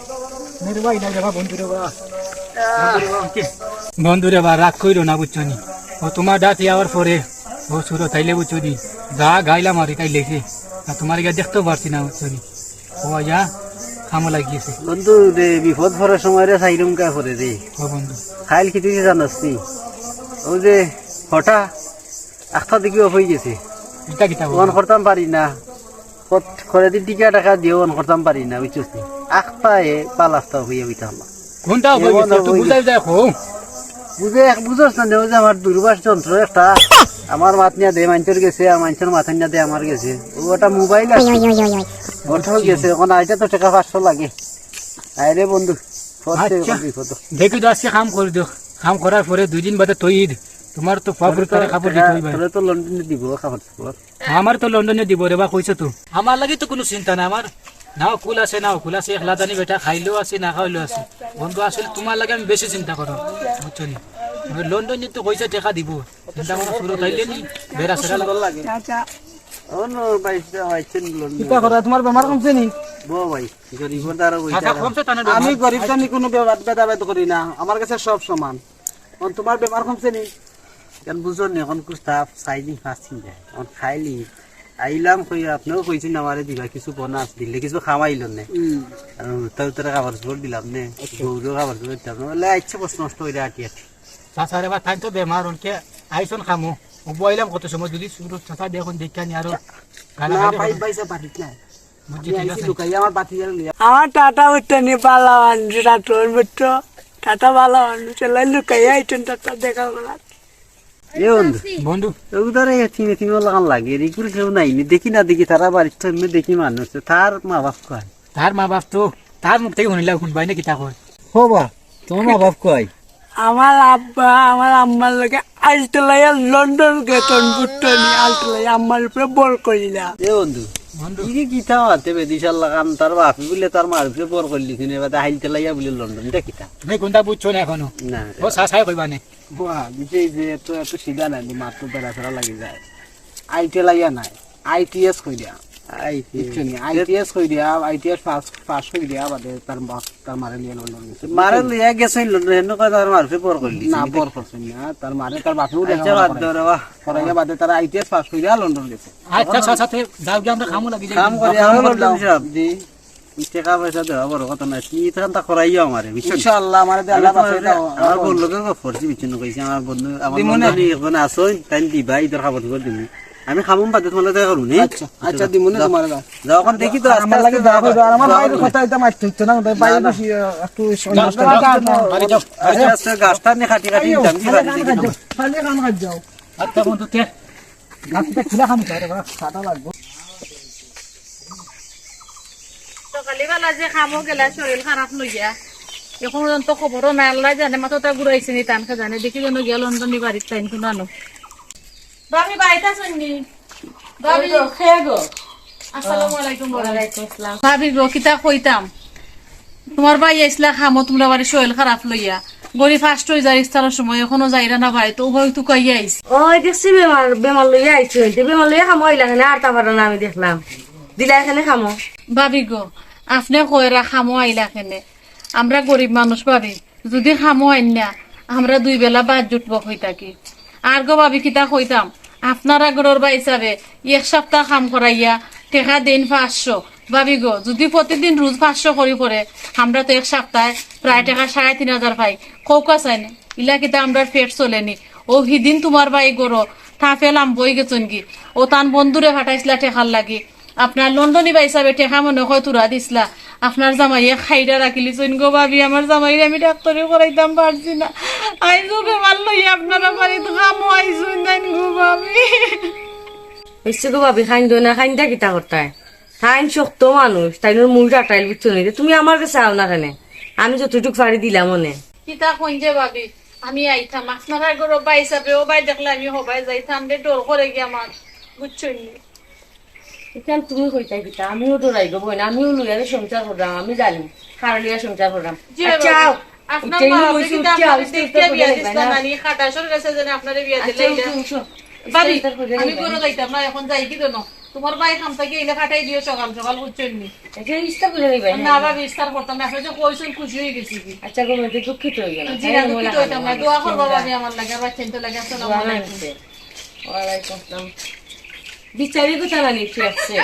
মেরে ভাই, না রে বা, বন্ধু রে বা। বন্ধু রে বা, রাগ কইরো না, বুঝছো নি? ও তোমার দাঁত আওয়ার পরে ও সুরত আইলে বুঝছো নি, যা গাইলা মারি তাই লেখে। আর তোমার গিয়া দেখতেও পারছি না, বুঝছো নি? ও আইয়া কামো লাগিয়েছে। বন্ধু রে, বিপদ পড়ার সময় রে, সাইরুম কা পড়ে রে। ও বন্ধু। খাইল কি তুই জানাস নি? ও যে হঠাৎ আখতা দেখি অফ হয়ে গেছে। ইটা কিতা অন বন্ধু? করতাম পারি না। কত-, করে দি টিকা টাকা দিও, অন করতাম পারি না, বুঝছস নি? আখতা এ পাল আখতা হইয়া হইতাম না। কোনটা এমন অবস্থা? একটু অবস্থা। বুঝাই যায়, কও। বুঝে এক বুঝছ না, নেও যে আমার দুর্বাস যন্ত্র একটা, আমার মাত নিয়া দে মাইনষর গেছে, আর মাইনষর মাথা নিয়া দে আমার গেছে। ও একটা মোবাইল আছে। ওটাও গেছে, এখন আইতে তো টাকা পাঁচশো লাগে। আয় রে বন্ধু, ফোন আচ্ছা। দেখি তো আজকে কাম করে দিও। কাম করার পরে দুই দিন বাদে তো ঈদ। তোমার তো পাপড় তারে কাপড় দিতে হইবে। তোরে তো লন্ডনে দিব কাপড় চোপড়। আমার তো লন্ডনে দিব রে বা, কইছো তো। আমার লাগি তো কোনো চিন্তা নাই, আমার না অকুল আছে, না অকুল আছে, একলা জানি বেটা খাইলেও আছে, না খাইলেও আছে। বন্ধু, আসলে তোমার লাগি আমি বেশি চিন্তা করো, বুঝছো নি? লন্ডনে তো কইছে টাকা দিব, চিন্তা করো, সুরত আইলে নি, বেড়া সেরা লাগে। ও নো, ভাই, ভাই, চিন লন্ডন। কিতা করা, তোমার বেমার কমছে নি? বো ভাই, গরিব দ্বারা ওই আচ্ছা, দ্বারা। কমছে তানে আমি বেমার? গরিব জানি কোনো ভেদাভেদ করি না, আমার কাছে সব সমান। অন তোমার বেমার কমছে নি? কেন বুঝো নি, এখন কুস্তাব চাই দিন পাঁচ দিন যায়। এখন খাইলি, আইলাম কই, আপনেও কইছইন আমারে দিবা কিছু বোনাস, দিলে কিছু খাওয়াইল নে। হুম। আর উত্তর উত্তরে কাপড় চোপড় দিলাম নে, আচ্ছা। গরুরও কাপড় চোপড় দিলাম নে। বলে, "আচ্ছা, বস নষ্ট হইলে আটি আটি।" চাচা রে বা, তাই তো বেমার, অনকে আইছন খামো। ও বইলাম কত সময়, যদি সুরত চাচা দেখুন, দেখে আনি আরো গালা না, খাইলে পাই, কত পাইছে বাড়িত নাই। বুঝছি, আমি ঠিক আইছি আছে। লুকাইয়া আমার বাতি জ্বালা লইয়া। আমার টাটা উঠতে নি পালা আনছে, রাতর মতো। টাটা পালা আনছে, লাই লুকাইয়া আইছেন, টাটা দেখা করার। এ বন্ধু। বন্ধু। এ উদারে এ থিমে থিমে লাগান লাগে, রিকুর কেউ নাই নি। দেখি না দেখি, তারা বাড়িত তো এমনি দেখি মানুষ। তার মা বাপ কই? তার মা বাপ তো, তার মুখ থেকে শুনিলাম, শুনবাই না কিতা কয়। হো বা, তোমার মা বাপ কই? আমার আব্বা, আমার আম্মার লগে আলতলাইয়া লন্ডন গেতন বুট্টনি, আলতলাইয়া আম্মার উপরে বর করিলা। এ বন্ধু, বন্ধু। কি কি কিতা মাতে বেদিশার লাগান, তার বাপে বুলে তার মার উপরে বর করলি, শুনে বাদে আলতলাইয়া বুলে লন্ডন, ইটা কিতা? তুমি কোনটা বুঝছো না এখনো? না। ও সাসাই কইবা নে। বাহ, বুঝে এই যে এত, এত সিধা নাই, মাত্র বেড়া ফেরা লাগি যায়। আইটি লাইয়া নাই, আইটিএস কই দিয়া। আইটিএস। বুঝছো নি? আইটিএস কই দিয়া, আইটিএস পাস, পাস কই দিয়া, বাদে তার মা-, তার মারে নিয়ে লন্ডন গেছে। মারে লইয়া গেছে লন্ডন, এমনি কয় তার মারফে পর করলি। না, পর করছে না, তার মারে তার বাপে উঠে আচ্ছা, বাদ দাও রে বাহ। পরে গিয়ে বাদে তারা আইটিএস পাস কই দিয়া লন্ডন গেছে। আচ্ছা, আচ্ছা, আচ্ছা, যাও গিয়া আমরা খামো লাগি যাই। কাম করি, আমরা লন্ডন সাহেব। জি। টেকা পয়সা দেওয়া বড় কথা নায়, তুমি ইখানটা করাইও আমারে, বুঝছো? ইনশাআল্লাহ, আমারে দে, আমি আল্লাহ তোমার বাঁচাই দাও। আমার বন্ধু লোকে গো ফোরজি বিচ্ছিন্ন কইছি, আমার বন্ধু, আমার দিমু বন্ধু নে। আমি এখন আসই, তাই দিবা, ইদর খাবার দিব দিমু। আমি খামুম বাদে তোমার লগে দেখা করুম, নি? আচ্ছা, আচ্ছা, দিমু নে যাও। তোমার গা। যাও, এখন দেখি তো আর আস্তে আমার আগে আস্তে দেখা যাও। করো, আর আমার যাও। বাইরে কথা এটা মারতে হচ্ছে না, তাই বাইরে না, না। বসে, আহ, একটু যাও, অন্য যাও, সময় যাও, যাও, বাড়ি যাও। আস্তে আস্তে গাছটা নিয়ে খাটি খাটি আইও, নিতাম, কি খালি বাড়ি কাম দেখি কাজ তো। যাও, খালি কাম কাজ যাও। আচ্ছা বন্ধু, তে গাছটা খুলে খাম, বাইরে বা, সাদা লাগবো। সকালে বেলা যে খামো গেলা শরীর খারাপ লইয়া, এখন পর্যন্ত খবরও নাই। আল্লাহ জানে মাথাটা ঘুরাইছে নি, তানকে জানে। দেখি যেন গিয়া লন্ডনী বাড়িত তাইন কোনো আনো। ভাবি, বাড়িত আছইন নি? ভাবি। ওই গো, খে গো। আসসালামু আলাইকুম, বড়। ওয়ালাইকুম আসসালাম। ভাবি গো, কিতা কইতাম? তোমার ভাই আইসলা খামো, তোমরা বাড়ি শরীর খারাপ লইয়া। গরিব ফাস্ট হয়ে যায় ইফতারের সময়, এখনো যাইরা না বাড়িত, উবাই তুকাইয়া আইস। ওই দেখছি বেমার, বেমার লইয়া আইছে, হইতে বেমার লইয়া খামো আইলা কেনে, আর তা পারে না আমি দেখলাম। দিলা এখানে খামো। ভাবি গো, আপনে কইরা খামো আইলা কেনে? আমরা গরিব মানুষ ভাবি, যদি খামো আইন না, আমরা দুই বেলা ভাত জুটবো কই থাকি? আর গো ভাবি, কিতা কইতাম, আপনারা ঘরর বা হিসাবে এক সপ্তাহ কাম করাইয়া টেকা দেইন পাঁচশো। ভাবি গো, যদি প্রতিদিন রোজ পাঁচশো করি পড়ে, আমরা তো এক সপ্তাহে প্রায় টেকা সাড়ে তিন হাজার পাই। কউক্কা চাইন, ইলা কিতা আমরার পেট চলেনি? ও হিদিন তোমার ভাই ঘরো তাফে লাম্বই গেছইন গি, ও তান বন্ধুরে পাঠাইছলা টেকার লাগি। আপনার লন্ডনী ভাই হিসাবে টেকা মনে কয় তুরা দিছলা। আপনার জামাইয়ে খাইরা রাখিলিছইন গো ভাবি, আমার জামাইরে আমি ডাক্তারি করাইতাম পারছি না। আইজও বেমার লইয়া আপনারা বাড়িত খামো আইছইন নাইন গো ভাবি। হইছে গো ভাবি, খাইন দো না, খাইন দা কিতা করতায়? তাইন শক্ত মানুষ, তাইনর মুই টাটাইল বুঝছো নি? তুমি আমার গেছে আও না কেনে? আমি যতটুক পারি দিলাম অনে। কিতা কইন যে ভাবি, আমি আইতাম। আপনারা ঘরর বা হিসাবে ও ভাই দেখলে আমি হবাই যাইতাম রে, ডর করে গিয়া আমার, বুঝছো নি? ইখান তুমি কইতায় কিতা? আমিও ডরাই গো বইন, আমিও লইয়ারে সংসার কররাম, আমি জানি, কারে লইয়া সংসার কররাম। জি, আচ্ছা, বাবা। আও। আপনার উঠে মা বাবা বইছি, কিতা উঠে আও, আপনারে ইস্তা দেখিয়া বিয়া দিছলা না নি? খাটাসর গেছে যেন আপনারে বিয়া দিলে আচ্ছা, ইলা। উঠো, উঠো। ভাবি, ইস্তা, ইস্তা করে আমি লইবা। ঘরো যাইতাম না, এখন যাই কি জানো? তোমার ভাই কাম থাকি আইলে খাটাই দিও সকাল সকাল, বুঝছইন নি? আচ্ছা, ইস্তা করে লইবা না। না ভাবি, ইস্তা করতাম না, আপনে যে কইছইন খুশি অই গেছি কি। আচ্ছা গো, আমি দুঃখিত অই গেলাম। জি, না, দুঃখিত অইতাম না। দোয়া করবা ভাবি আমার লাগি, আর বাচ্চাইন্তর লাগি। আসসালামু আলাইকুম। ওয়ালাইকুম আসসালাম। বিচারি কথা না নিতে আসছে,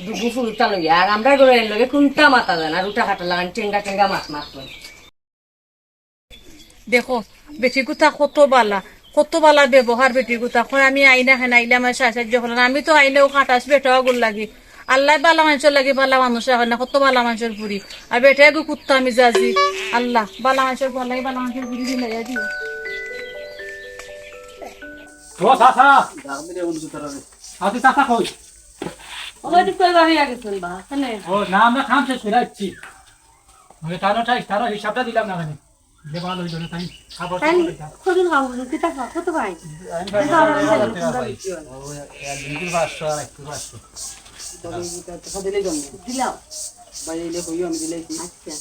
দুগু ফুলতা লইয়া। আর আমরা ঘরো এর লগে কুন্তা মাতা যায় না, রুটা খাটা লাগান, টেঙ্গা টেঙ্গা মাত মাত করে। দেখো, বেটি গুতা কত বালা, কত বালা ব্যবহার বেটি গুতা। এখন আমি আইনা খান আইলে আমার সাহায্য করলাম। আমি তো আইলেও খাটাস বেটা অগুর লাগি। আল্লায় বালা মানষর লাগি বালা মানুষ রাখে না, কত বালা মানষর ফুরি। আর বেটা এগু কুত্তা মিজাজি। আল্লাহ, বালা মানষর ফুরি, বালা মানষর ফুরি দিলাইয়া দিও। ও চাচা। আচ্ছা, চাচা কই? ও, এদিক কই বাড়ি গেছেন বা? কেনে? ও, না, আমরা কাম শেষ করে আসছি। মানে, তারও ঠাই, তারও হিসাবটা দিলাম না কেনে? যে ভালো হইল না, তাই খাবার তাই খাবার খাই। কদিন কাম করুন, কিতা খা, কত ভাই? আমি ভাই, দিলাম। ভাই, ভাই, ভাই। ও, এক দিন কি পাঁচশো আর একটু পাঁচশো। দিলাম। ভাই, এলে কইও, আমি দিলাই কি? আচ্ছা।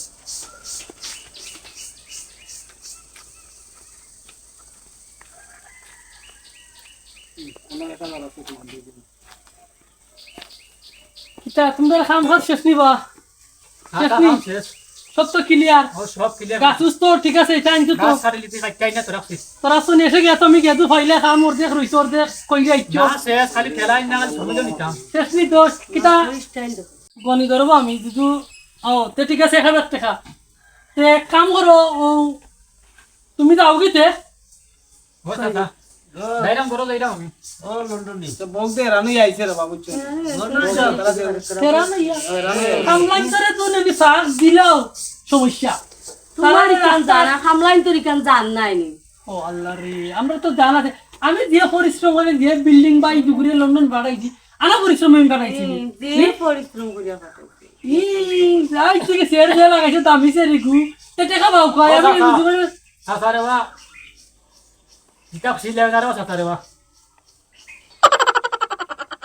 হুম, আমার একটা ভালো আছে, তোমার দিয়ে দিন। কিতা, তোমরা কাম কাজ শেষ নি বা? হ্যাঁ, শেষ নি? কাম শেষ। সব তো ক্লিয়ার? ও, সব ক্লিয়ার। গাছ উছ তো ঠিক আছে, এটা আনছো তো? গাছ কাটি লিতে কাটতে আইনা তো রাখছি। তোরা তো এসে গিয়া তো আমি গেদু ফাইলে কাম অর্ধেক রইছে, অর্ধেক কইরা আইছো। না, শেষ, খালি ঠেলা আইনা, খালি সময় নিতাম। শেষ নি তো, কিতা? গনি ধরবো আমি, দুদু, ও, তে ঠিক আছে, এক হাজার টেকা। তে এক কাম করো, ও, তুমি যাও কি তে? ও চাচা, যাইরাম, ঘরো যাইরাম আমি। ও লন্ডনি। তো বউক দে রানু আইছে রে বাবু, চল। লন্ডন চল, তারা দে। তেরা না ইয়া। ও, রানু আইছে। কামলাইন করে তো নেনি সার দিলাও সমস্যা। তোমার তারা ইখান রাস্তা জানা, কামলাইন তোর ইখান জান নাই নি। ও আল্লাহ রে, আমরা তো জানা আছে। আমি যে পরিশ্রম করে যে বিল্ডিং বাই দুপুরে লন্ডন বাড়াইছি, আনা পরিশ্রম আমি বাড়াইছি। হুম, যে হুম? পরিশ্রম করিয়া পাঠাইছি। ই, যাই থেকে সের যে লাগাইছে দামি সের গু। তে টেকা পাও কয়, ও আমি চাচা। বুঝি করে চাচা রে বা। কিতা খুশি লাগে না রে বা চাচা রে বা।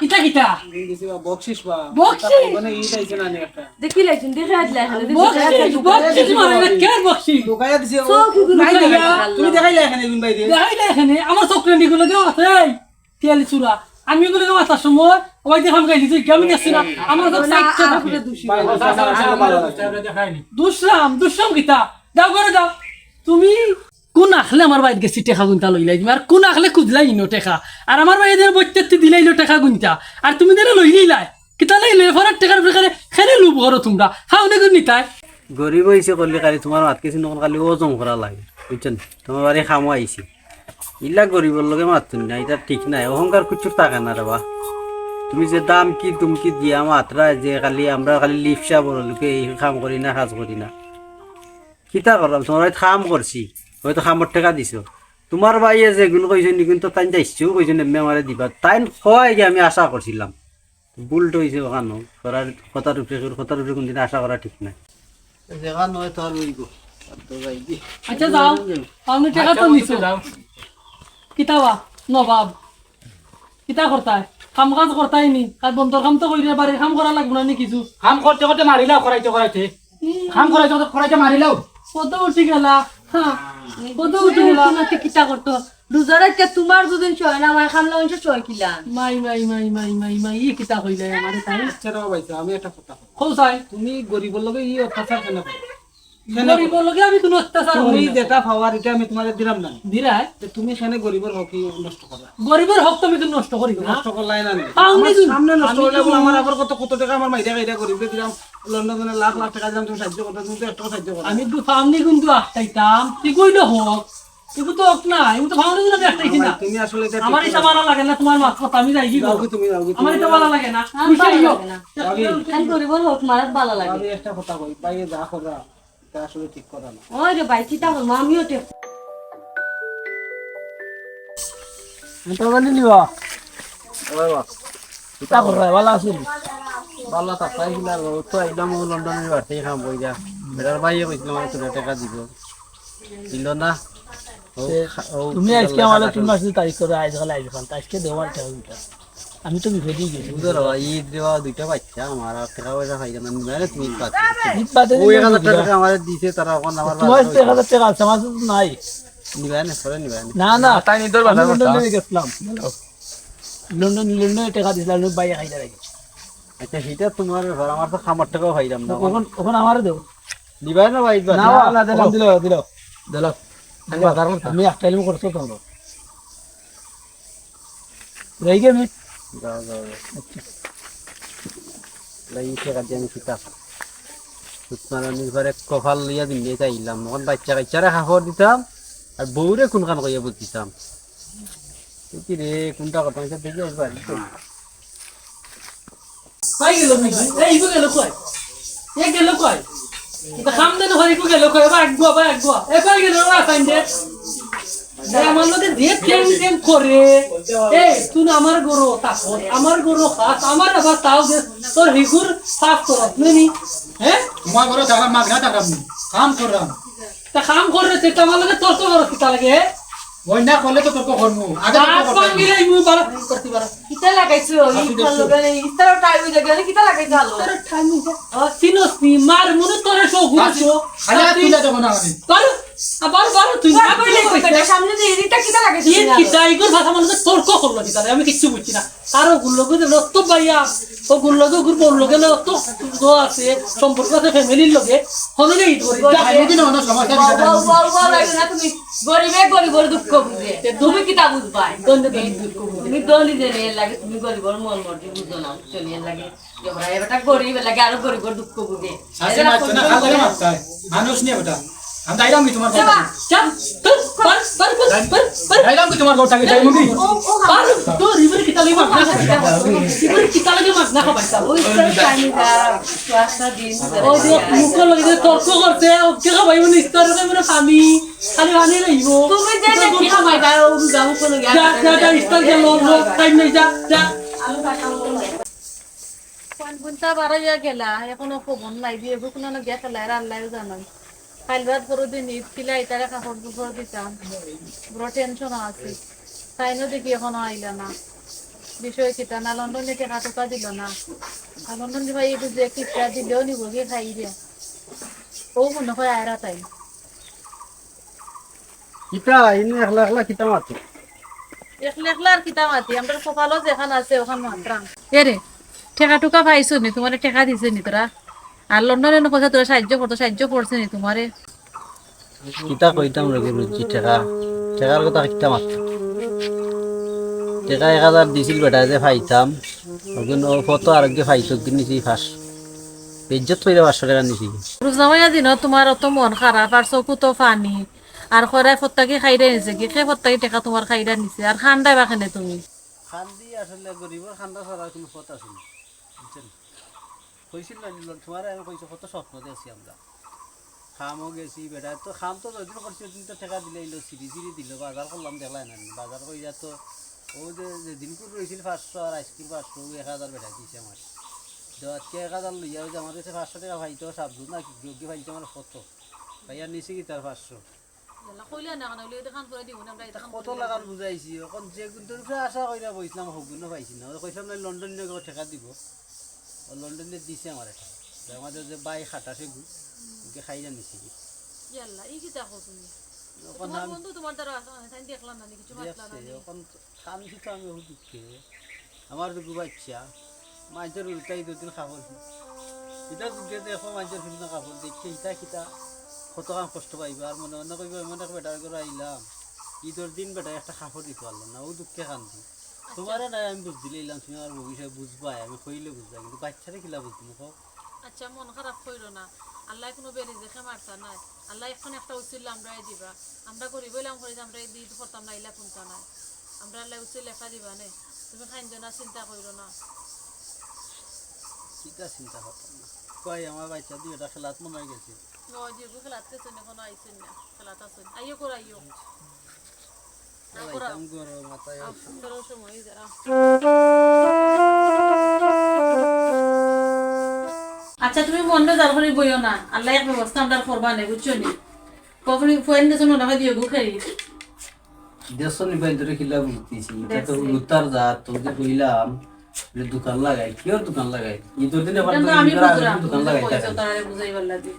কিতা কিতা? দিন দিছি বা, বকশিস বা। বকশিস? মানে ই চাইছে না নি একটা। দেখি লাইছেন, দেখে আজ লাইছেন, দেখি বকশিস, লাইছেন। বকশিস মানে না, কেন বকশিস? লুকাইয়া দিছে, ও, চোখ ইগুলো নাই লুকাইয়া। দেখা, তুমি দেখাইলা এখানে ইগুন বাইরে। দেখাইলা এখানে, আমার চোখ রেন্ডি গুলো দেওয়া আছে, এই, তেল চুরা। আমি এগুলো দেওয়া আসার সময়, ওই যে হাম গাইছি, তুই কেমন গেছিস না? আমার চোখ না, সাইড করে। আর উপরে দুষি। বাইরে, বাইরে, বাইরে, বাইরে। দুষরাম, দুষরাম কিতা? যাও ঘরো যাও। তুমি কোন আখলে আমার বাইত গেছি টেকা গুনতা লইলাই তুমি? আর কোন আখলে খুঁজলাই ইনো টেকা? আর আমার বাইত এদের বইতে দিলাইলো টেকা গুনতা। আর তুমি দেরে লইলিলাই। কিতা লইলে? ফরার টেকার উপরে খালি, খালি লোভ করো তোমরা। খাও নে গুন নিতাই। গরিব অইছে করলে খালি তোমার মাত কিছু নকল খালি ওজন করা লাগে। বুঝছো নি? তোমার বাড়ি খামো আইছি। ইলা গরিবর লগে মাতুন না, ইটা ঠিক নাই। অহংকার কিচ্ছু থাকে না রে বা। তুমি যে দাম কি তুমকি দিয়া মাতরায় যে খালি আমরা খালি লিপসা বড় লোকে এই কাম করি না, কাজ করি না। কিতা করলাম? তোমার বাড়িত কাম করছি, হয়তো কামর টেকা দিছো। তোমার ভাইয়ে যেগুন কইছইন, ইগুন তো তাইন যাইছু কইছইন, এমনি আমারে দিবা। তাইন কয় কি আমি আশা করছিলাম। ভুল তো অইছে ওখানো। করার কথার উপরে, কথার উপরে কোনদিন আশা করা ঠিক না। যেখান হয় তার অইব। আর তো যাই দি। আচ্ছা, যাও। আপনি টেকা তো আচ্ছা, নিছো। যাও। কিতা বা, নবাব? কিতা করতায়? কাম কাজ করতায় নি? আর বন্দর কাম তো কইরে, বাড়ির কাম করা লাগবো না নি কিছু? কাম করতে করতে মারিলাও, করাইতে করাইতে। ই। কাম করাইতে করাইতে মারিলাও। কত উঠি গেলা? হ্যাঁ। কত উঠি গেলা? উঠি না, তুই কিতা করতো? রোজা রাখিয়া তোমার দুদিন সয় না, আমার কামলা মানুষের সয় কিলা? মাই, মাই, মাই, মাই, মাই, মাই, ই কিতা কইলে আমারে তাই? আচ্ছা রে বাবা, আমি একটা কথা কই। কও চাই। তুমি গরিবর লগে ই অত্যাচার কেনে করো? কেনে গরিবর লগে আমি কোনো অত্যাচার করি না। তুমি যেটা পাওয়ার, এটা আমি তোমারে দিলাম না। দিলাই? তে তুমি কেনে গরিবর হক ই নষ্ট করলা? গরিবর হক তো আমি কোনো নষ্ট করি না। নষ্ট করলাই না নি? পাওনি আমার তুমি। সামনে নষ্ট আমি করলে তো বলে আমার আবার কত, কত টেকা আমার মাইরে খাইরা গরিবরে দিলাম, লন্ডন লাখ লাখ টেকা দিলাম, তুমি সাহায্য করো, তুমি তো একটা সাহায্য করো। আমি তো পাওনি কিন্তু আটকাইতাম, তুই কইলে হক। এগু তো হক না, এগু তো ভালো না, দেখতেছি না। তুমি আসলে এটা ঠিক আমার এটা করো। ভালো লাগে না, তোমার মাত কথা আমি যাই কি যাও করবো? কি তুমি, যাও কি তুমি? আমার এটা ভালো লাগে না। হ্যাঁ, খুশি ভালো হইও। লাগে না। ভাবি। খালি গরিবর হক মারাত ভালো লাগে। ভাবি, একটা কথা কই, ভাই, যা করা, এটা আসলে ঠিক করা না। ওই রে ভাই, কিতা করবো, আমিও ঠিক। এটা বলি নিবা। ওই বাবা। কিতা করো, ভালো আছো নি? ভালো থাকতাই কিনা, তো আইলাম ও লন্ডনের বাড়িতে কাম করি যা। বেটার ভাইয়ে কইছিল আমার টেকা দিব। দিল না। ও, সে, ও, তুমি আজকে আমার তিন মাস তারিখ করে আইজ কাল আইজ কাল, আজকে দেওয়ার টেকা দিতা। আমি তো বিপদেই গেছি। বুঝো রে বা, ইদ রে বা, দুইটা বাচ্চা আমার, আর টেকা পয়সা পাইলাম না, নিবায় না তুমি ইদ বাদে। ইদ বাদে ও এক হাজার টেকা আমারে দিছে, তারা অখন আমার তোমার তো এক হাজার টেকা আছে, আমার তো নাই। নিবায় না, পরে নিবায় না। না, না, তাই নি, তোর আমি বাজার লন্ডন করতাম। গেছিলাম। লন্ডন, লন্ডনে টেকা দিছিলাম, আমি বাইরে খাইতে লাগি। আচ্ছা, সেটা তোমার ব্যাপার, আমার তো খামার টেকাও পাইলাম না। অখন, অখন আমারে দেও। নিবায় না বা ইদ বাদে? না, না, না, দিলাও। অখন দিলাও, দিলাও। দিলাও। আমি বাজার করতাম। আমি একটা এলিম করছো তো। রই গে মি? যাও, যাও, যাও। আচ্ছা। লাই টেকা দিয়া আমি কিতা? সুতমারানির পরে কপাল লইয়া দিন নিয়ে চাইলাম। অখন বাচ্চা কাচ্চারে কাপড় দিতাম, আর বউরে কোনখান কইয়া বুঝ দিতাম। এ কি রে, কোনটা কথা হইছে দেখি একবার। কই গেল মি? এই, ইগু গেল কই? এ গেল কই? ইতা কাম দেন হয়, ইগু গেল কই? এবার আগুয়া, এবার আগুয়া। এ কই গেল ওরা সাইন দে? এ আমার লগে যে প্রেম প্রেম করে। এই, তুই না আমার গরু তাকস, আমার গরু খাস, আমার আবার তাও দে, তোর হিগুর সাফ করস, নি? হ্যাঁ? তোমার গরু থাকলাম, মাগনা থাকলাম, কাম করলাম। তা কাম করে, তুই তো আমার লগে তর্ক করস, কিতা লাগে? ওই না করলে তো তর্ক করমু। আগে তর্ক দাঁত করতাম। ভাঙিলে ইমু বালা করতে পারো। কিতা লাগাইছো? আচ্ছা, ইফতার দেখছো। লগে নেই, ইফতারর টাইম হই যাবে, কিতা লাগাইছো আলো? ইফতারর টাইম হই যাবে। ও, চিনোস নি, মার মনে তোরে সব ঘুরেছো। আচ্ছা, খালি হাত তুলে দেবো না আমি। বারো, আ, বারো, বারো, তুই বারো, না বারো, করলে বারো, কইতে। সামনে দিয়ে ইটা কিতা লাগাইছো ইয়ে তুমি কিতা, আলো? ইগুর ভাষা মানুষ তর্ক করলো কিতা? আমি কিচ্ছু বুঝছি না। আর ও গুল্লকে যে রক্ত পাইয়া, ও গুল্লকে, ওগুর বউর লগে না, রক্ত গো আছে, সম্পর্ক আছে ফ্যামিলির লগে, হনো রে ইট করি। বল, বল, বল, বল, বল, না তুমি গরিবে গরিবর দুঃখ বুঝে। তে তুমি কিতা বুঝবায়? ধনী ধনী দুঃখ বুঝে। তুমি ধনী যে এর লাগে, তুমি গরিবর মন মর্জি বুঝো না, বুঝছো নি? এর লাগে যে ওরা এ বেটা গরিব, এর লাগে আরো গরিবর দুঃখ বুঝে। শাসে এরা মারছো না, কত খাল লাগে করে মারতায়। মানুষ নিয়ে বেটা। আমি যাইলাম কি তোমার ঘর থাকি? যা, তোর, পার, পার, পার, পার, পার। যাইলাম কি তোমার ঘর থাকি? যাই মুগি? ও, ও, পার, তোর ইবরে কিতা লাগি মাত না খাবাই? ইবরে কিতা লাগি মাত না খাবাই? ওই তো জানি না, তো আশা দিন। ও যে মুখ লগে যে তর্ক করছে, ও কে খাবাই মানে ইস্তার করে মানে পানি, খালি পানি লইব। তুমি যে তো দেখি খাবাই দাও, ও যাও কোনো যা, যা, যা, ইস্তার গেল, টাইম নেই, যা, যা। আমি পাঠাবো। কোন কোনটা বারইয়া গেলা, এখনো খবর নাই, দিয়ে বুকুনানো গিয়া খেলায়, আর আল্লাহও জানো। কাইল রাত পরদিন ইদ কিলা ইতারে কাপড় চোপড় দিতাম, বড় টেনশনও আছি। তাইনও দেখি এখনো আইলা না, বিষয় কিতা না, লন্ডনে টেকা টোকা দিল না। আর লন্ডন ভাই এই বুঝে কিতা দিলেও নিব গিয়ে খাই দিয়া। ও মনে হয় আয়রা তাই। কিতা, ইনি একলা একলা কিতা মাতি? একলা একলা আর কিতা মাতি? আমরার কপালো যেখান আছে, ওখান মাতরাম। এরে, টেকা টুকা পাইছো নি? তোমারে টেকা দিছে নি তোরা? আর লন্ডনে নো কথা তোরা সাহায্য করতো, সাহায্য করছে নি তোমারে? কিতা কইতাম রে, বুঝছি টেকা, টেকার কথা কিতা মাতি? টেকা এক হাজার দিছিল বেটা যে পাইতাম, ওগুন ও কত আর কি পাইতো, ওগুন নিছি পাঁচশো। বেইজ্জত কইরা পাঁচশো টেকা নিছি। রোজা মাইয়া দিন তোমার অত মন খারাপ আর চকুত পানি, আর করায় ফত্তাকি খাইরে নিছে কি? কে ফত্তাকি টেকা তোমার খাইরা নিছে? আর খান্দায় বা কেনে তুমি? খান্দি আসলে গরিবর খান্দা ছাড়া কোনো পথ আছে না, বুঝছেন? কইছিল না, তোমারে আমি কইছি, কত স্বপ্ন দেখছি আমরা। খামও গেছি, বেটা তো খাম তো যদিন করছি, ওদিন তো টেকা দিলে, এলো সিঁড়ি সিঁড়ি দিল, বাজার করলাম, দেখলাই না নি? বাজার কইরা তো ও যে, যেদিন করে রইছিল পাঁচশো আর আইজকুর পাঁচশো, ও এক হাজার বেটা দিছে আমার। তো আজকে এক হাজার লইয়া ওই যে আমার কাছে পাঁচশো টেকা পাইতো, সাবজু না কি, যোগ্য পাইছে আমার কত? ভাইয়া নিছি কি তার পাঁচশো? ইয়াল্লা, কইলা না কেনে? অইলে ইতা খান করি দিব না, আমরা ইতা খান কত করি লাগার না। বুঝাইছি, অখন যে গুনতর উপরে আশা কইরা বইছিলাম, হগুনও পাইছি না। ওই কইছিলাম না, লন্ডন নিয়ে টেকা দিব। ও লন্ডন নিয়ে দিছে আমার এটা। তো আমাদের যে বাই খাটা সেগু, ওকে খাইয়া নিছি। ইয়াল্লা, ই কিতা কও তুমি? অখন তোমার আমি বন্ধু তোমার দ্বারা আছে না, তাই দেখলাম না, কিছু মাতলা না দেখছি, নি? অখন কান্দি তো আমি ওই দুঃখে। আমার দুগু বাচ্চা, মাইনষের উল্টা ইদর দিন কাপড়। ইতা দুঃখে দেখো মাইনষের ফিরনা কাপড় দেখে, ইতা কিতা কত কাম কষ্ট পাইবা। আর মনে মনে কইবা, "এমন এক বেটার ঘরে আইলাম, ইদর দিন বেটায় একটা কাপড় দিতে পারলো না", ও দুঃখে কান্দি। আচ্ছা। তোমারে নাই আমি বুঝ দিলে ইলাম, তুমি আমার ভবিষ্যৎ বুঝবায়, আমি কইলে বুঝবায়, কিন্তু বাচ্চারে কিলা বুঝ দিমু কও? আচ্ছা, মন খারাপ কইরো না, আল্লায় কোনো বেরিজেকে মারতা নায়। আল্লায় এখন একটা উসিলা আমরারে দিবা। আমরা গরিব অইলাম করি যে আমরা ইদ করতাম না, ইলা কুন্তা নাই। আমরা আল্লায় উসিলা একটা দিবা নে। তুমি কাইন্দো না, চিন্তা কইরো না। কিতা চিন্তা করতাম না? কই আমার বাচ্চা দুইটা খেলাত মনে হয় গেছে। ও, দুইগু খেলাত গেছে, এখনো আইছে না। খেলাত আছে। আইও কর, আইও। আচ্ছা, তুমি মন বেজার করি বইও না, আল্লায় এক ব্যবস্থা আমরা করবা নে, বুঝছো নি? কখনই ফোন দেছো না, দিও গো খেয়ে। দেশো নি ভাই, ধরে কিলা বুঝতেছি, এটা তো দেখছি। উত্তর যা, তোকে কইলাম, দোকান লাগাই, কিওর দোকান লাগাই? ইদর দিন অখন ইটা তো তুমি আমি ইবার আগে বুঝরাম, দোকান তুমি লাগাই কইছো তারা। তারারে বুঝাইবার লাগি।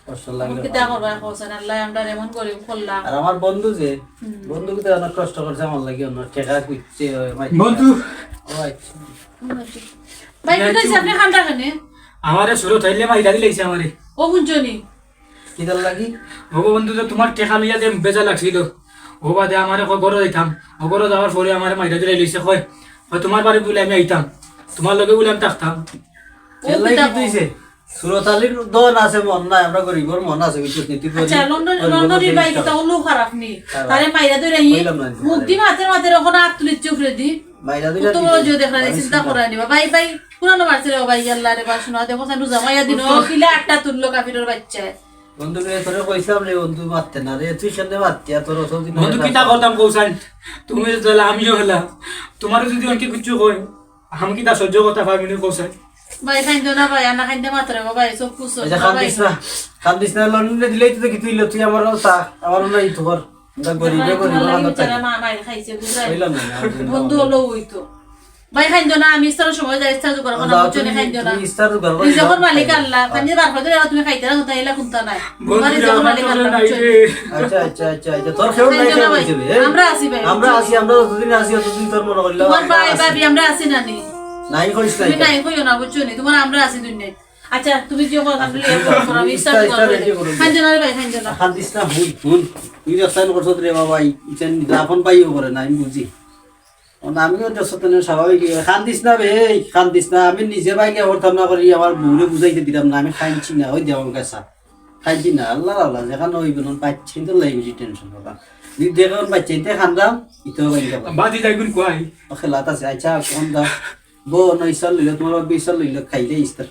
কষ্ট লাগে। কিতা করবা, হোসেন, আল্লাহ আমরারে এমন গরিব করলা। আর আমার বন্ধু যে, হুম। বন্ধু কিতা অনেক কষ্ট করছে আমার লাগি, অনেক টেকা খুঁজছে, ওই আমার বন্ধু। ও আচ্ছা। ভাই, কিতা অইছে? আপনে কান্দরা কেনে? আমারে সুরত আইলে মাইরা দিলাইছে আমারে। ও হুনছো নি? কিতার লাগি? ও বন্ধু, যে তুমার টেকা লইয়া যে বেজার লাগছিল, ও বাদে আমারে কয় ঘরো যাইতাম, ও ঘরো যাওয়ার পরে আমারে মাইরা দিলাইছে, কয়, কয়, "তুমার বাড়ি বুলে আমি আইতাম, তুমার লগে বুলে আমি থাকতাম।" ও এর লাগি কিতা কি কয়? হইছে? সুরত আলীর ধন আছে, মন নাই, আমরা গরিবর মন আছে, বুঝছস নি? তুই আচ্ছা, গরিব, লন্ডন, গরিবর লন্ডনি মন ভাই আছে। কিতা অইলো খারাপ নি? খারাপ। তারে মাইরা ধরে হি, কইলাম না, মুখ দি মাঝে মাঝে অখন আত তুলির চোখ রেডি। মাইরা দিলে কত ঠিক বড় আছে। যে দেখরা নি, আমি চিন্তা চিন্তা করা নিবা। ভাই, ভাই, কুরআনো মারছে রে ভাই, আল্লাহ রে বা, শোনা, দেখো, সানু জামাইয়া দিন, কিলা আটটা তুললো কাফিরর বাচ্চায়। বন্ধু রে, তোরে কইছিলাম রে, বন্ধু মারতে না রে, তুই কেনে মারতে, আর তোর অত দিন বন্ধু, আগে কিতা করতাম কও চাইন? তুমি তো তাইলে আমিও হইলাম। তুমারে যদি অনকে কিচ্ছু কয়, আমি কিতা সহ্য করতাম পারমু নি কও চাইন? ভাই, কাইন্দো না ভাই, আনা কাইন্দে মাত্র গো ভাই, চোখ পুছো এই যে না ভাই। কান্দিস না, কান্দিস না, লন্ডনে দিলেই তো কি তুই ল, তুই আমার তা, আমার না ই তোর। আমরা গরিবে ভাই, গরিব তোমার লাগি আমরা বিচারা তাই। মা মাইর খাইছে, বুঝলাই? কইলাম না, না, বন্ধু অইলো ওই তো। ভাই, কাইন্দো না, আমি ইফতারর সময় যাই, ইফতার জোগাড় করো, যাও, বুঝছো নি, তুমি কাইন্দো না। ইফতার জোগাড় করো, রিজিকর যাও। মালিক আল্লাহ, হ্যাঁ। পানি বার করে দিলে তুমি খাইতে না, তাই এলা কুন্তা নাই। বন্ধু, তোমার রিজিকর আমার মালিক তো আল্লাহ, নাই বুঝছো নি? রে। আচ্ছা, আচ্ছা, আচ্ছা, আচ্ছা, তোর কেউ নাই, কাইন্দো না কেউ ভাই, হইছে রে, এই? আমরা আছি ভাই, আমরা বুঝছো নি? আছি, আমরা যতদিন আছি, ততদিন তোর মনে করিল তুমার আমরা ভাই আছি। ভাবি, আমরা আছি না নি? নাই কইস না তুমি এটা। নাই কইও না, বুঝছো নি? তুমার আমরা আছি দুনিয়াত। আচ্ছা, তুমি কি করো? আমি ইফতার, ইফতার জোগাড় ready করো। কাইন্দো না রে ভাই, কাইন্দো না। কান্দিস না, হুন, হুন। তুই যে সাইন করছত রে বাবা, ই-, ইখান আপন ভাইও করে না, আমি বুঝি। ও না, আমিও তো সত্যেন স্বাভাবিক, কান্দিস না বে, কান্দিস না। আমি নিজে বাইরে করতাম না করি, আমার বউরে বুঝাইতে দিলাম না, আমি কাইনছি না, ওই দেওয়ার কাছে। কাইনছি না, আল্লাহ, আল্লাহ, যেখানে ওই বেলুন পাচ্ছি তো লাগি বেশি tension কথা। যদি দেখুন পাচ্ছি, এতে কান্দাম, ইতেও বাইরে যাবো। বাজি যাইগুন কই? ও খেলাত আছে, আচ্ছা, কোন দাও? বউ, না ইসার লইলে, তোমার বাবা ইসার লইলে, খাইলে ইস্তার।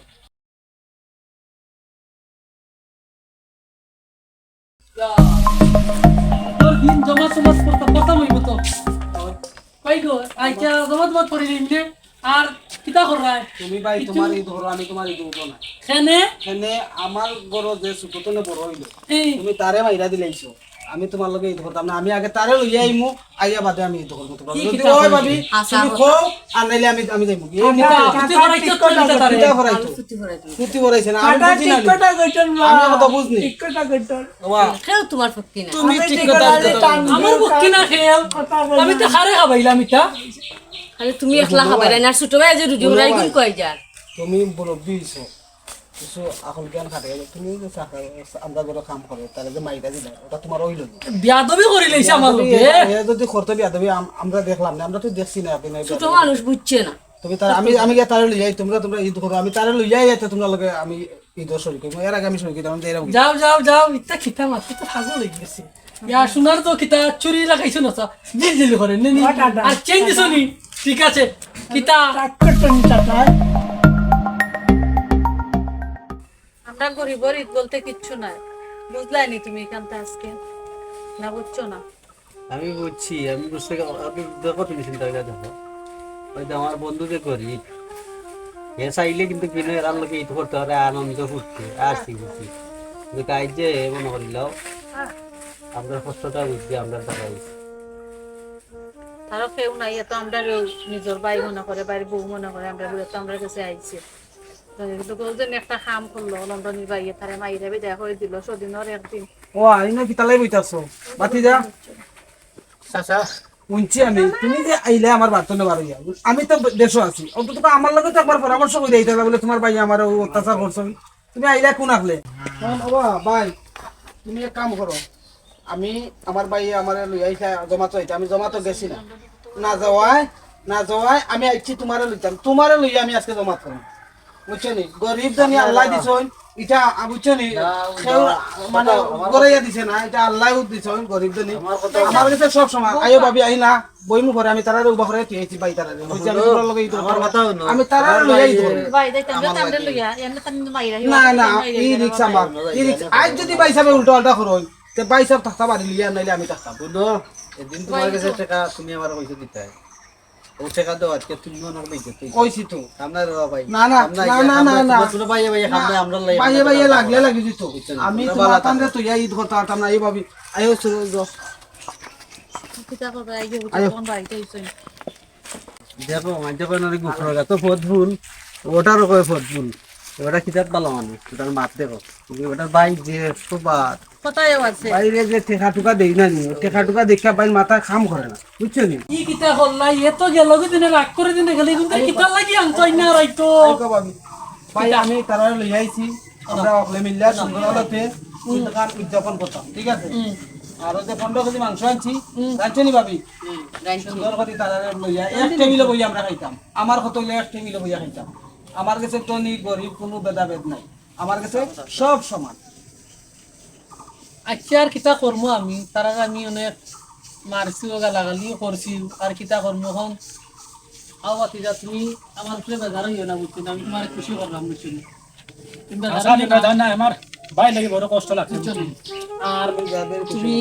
তোর দিন জমা জমা করতে কথা বলবো তো। কই গো, আচ্ছা, জমা জমা করি দিন নে। আর কিতা কররায়? তুমি ভাই, কিচ্ছু তুমার না। ইদ করো, আমি তুমার ইদ করবো না। কেনে? কেনে আমার ঘরো যে ছোট তনে বড় অইলো, এই। তুমি তারে মাইরা দিলাইছো। আমি তুমার লগে ইদ করতাম না, আমি আগে তারে লইয়া আইমু, আইয়া বাদে আমি ইদ করবো তুমার লগে। কিতা যদি অয় ভাবি, আচ্ছা, তুমি কও, আর নাইলে আমি, আমি যাইমু। এই কিতা, মুখে ছুটি করাইছো তো কিতা তারে? কিতা করাইছো? ছুটি করাইছো। ছুটি করাইছে না, আমি বুঝি না। ঠিক কথা কইছেন না। আমি কথা বুঝনি। ঠিক কথা কইছেন। বাবা, কেউ তুমার পক্ষে না। তুমি আমি ঠিক ঠিক কথা কথা বলছো। আমার পক্ষে না খেয়াল। কথা বলো। আমি তো হারে খাবাইলাম ইটা। আরে তুমি একলা খাবাইলা না, ছোট ভাই যে রুটি বাবা, ওরাই গুণ কই যার। তুমি মুরব্বি হইছো। কিছু আকল জ্ঞান খাটে, তুমি যে চাকর, আমরা ঘরো কাম করো, তারে যে মাইরা দিলা, ওটা তুমার অইলো না। বিয়াদবি করি লাইছে আমার লগে। এ যদি করতে বিয়াদবি, আম-, আমরা দেখলাম না, আমরা তো দেখছি না, আপনি ছোট মানুষ বুঝছে না। তুমি তার, আমি, আমি গিয়া তারে লইয়া আই, তুমরা, তুমরা ইদ করো, আমি তারে লইয়া আই, এতে তুমরার লগে আমি ইদো শরিক অইমু, এর আগে আমি শরিক অইতাম, আমি তো এরকম যাও, যাও, যাও, ইতা কিতা মাত, ইতা পাগল অই গেছে। ইয়া, সোনার তো কিতা চুরি লাগাইছো না, চা-, জিল জিল করে, নে, নে। ও, টাটা। আর চেইন দিছো নি? ঠিক আছে, কিতা? কাট করতো নি, টাটা। আমরা গরিবর ইদ বলতে কিচ্ছু নাই, বুঝলায় নি তুমি ইখানতা আজকে? না, বুঝছো না? আমি বুঝছি, আমি বুঝতে গেলাম, আপনি দেখো, তুমি চিন্তা করে দেখো। ওই যে আমার বন্ধু যে গরিব, হে চাইলে কিন্তু বিনয় এরার লগে ইদ করতে পারে, আনন্দ ফুর্তি, আর কি বুঝি। কিন্তু কাজ যে এ মনে করিল, আমরা কষ্টটা বুঝছি, আমরা তারাই। তারও কেউ নাই, এত আমরা নিজের ভাই মনে করে, ভাইর বউ মনে করে, আমরা তো আমরার কাছে আইছে। তো কও যে একটা কাম করলো, লন্ডনির ভাইয়ে তারে মাইরা বিদায় করি দিল, সেদিনর একদিন। ও, আই না, কিতা লাগি বইতাছো? বাতি যা। চাচা। হুনছি আমি, তুমি যে আইলে আমার বাড়ি তনে বার অইয়া। আমি তো দেশো আছি। অন্তত আমার লগে তো একবার পরামর্শ করি দিতে হবে, বলে তুমার ভাইয়ে আমারে অত্যাচার করছে। তুমি আইলা কুন আখলে? ও বাবা, ভাই, তুমি এক কাম করো। আমি, আমার ভাইয়ে আমারে লইয়া আইছে জমাতো আইতে, আমি জমাতো গেছি না। না যাওয়ায়, না যাওয়ায় আমি আইছি তুমারে লইতাম। তুমারে লইয়া আমি আজকে জমাত করমু। বুঝছো নি? গরিব ধনী আল্লায় দিছইন, ইটা, আ, বুঝছো নি? কেউ, মানে, গড়াইয়া দিছে না, ইটা আল্লায়উ দিছইন, গরিব ধনী। আমার কাছে সব সময়, আইও ভাবি, আই না। বইমু পরে আমি তারারে উবা করে থুই আইছি ভাই তারারে। কইছি আমি হুনো, তুমার লগে ইদ করতাম। আমি তারারে লইয়া ইদ করমু। ভাই, যাইতাম, আমার যাইতাম, লাগে। লইয়া, এমনে তান মাইরা না, না, মাইরা এই রিক্স আমার। এই রিক্স। আজ যদি ভাই সাহেব উল্টা পাল্টা করইন, তে ভাই সাহেব থাকতা বাড়ি লইয়া, নাইলে আমি থাকতাম। হুনো, এদিন তুমার কাছে টেকা তুমি আমারে কইছো দিতায়। ও টেকা দেও আজকে তুমি মনে করলে ইজ্জত অইছে। কইছি তো। আমরা রে ভাই। না, না, আমরা না, ইয়া, না, আমরা না, না। তুমার ছোট ভাইয়ে ভাইয়ে না। আমরা লাই, ভাইয়ে আমরা ভাইয়ে লাই। লাগলে লাগি দিত। বুঝছো নি? আমি তুমার তানরে তো ইয়া ইদ করতাম পারতাম না, এই ভাবি। আইও, চলো, যাও। কিতা করবা, এই যে আইও। কোন বাড়িতে আইছো? দেখো, মাঝে কোনো গুফর গাতো ফদফুল, ওটারও কয় ফদফুল। ওটা কিতাব ভালা মানুষ, ওটার মাত দেখো। ওটার ভাই যে সুপার। কথায়ও আছে। বাইরে যে টেকা টুকা দেই না নি, ও টেকা টুকা দেখিয়া ভাই মাথা কাম করে না, বুঝছো নি? কি কিতা করলা? এ তো গেল কি দিনে রাগ করে দিনে গেলে, কিন্তু কিতা লাগি আনতো না রাইতো? আইগো ভাবি। ভাই, আমি তারারে লইয়া আইছি, আমরা অকলে মিললে সুন্দর আলোতে ঈদ খান উদযাপন করতাম, ঠিক আছে? হুম। আর ওই যে পনেরো কেজি মাংস আনছি, হুম। জানছো নি ভাবি? হুম, জানছি। সুন্দর করে তারারে লইয়া এক টেবিলে বই আমরা খাইতাম। আমার কত হইলে এক টেবিলে বইয়া খাইতাম। আমার গেছে ধনী গরিব কোনো ভেদাভেদ নাই, আমার গেছে সব সমান। আচ্ছা, আর কিতা করমু আমি? তারারে আমি অনেক মারছিও, গালাগালিও করছি, আর কিতা করমু এখন? আও ভাতিজা, তুমি আমার উপরে বেজার হইও না, বুঝছো নি? আমি তোমার খুশি করলাম, বুঝছো নি? তুমি বেজার আচ্ছা, আমি হইও না। বেজার না, আমার ভাই লাগি বড় কষ্ট লাগছে, বুঝছো নি? আর তুমি,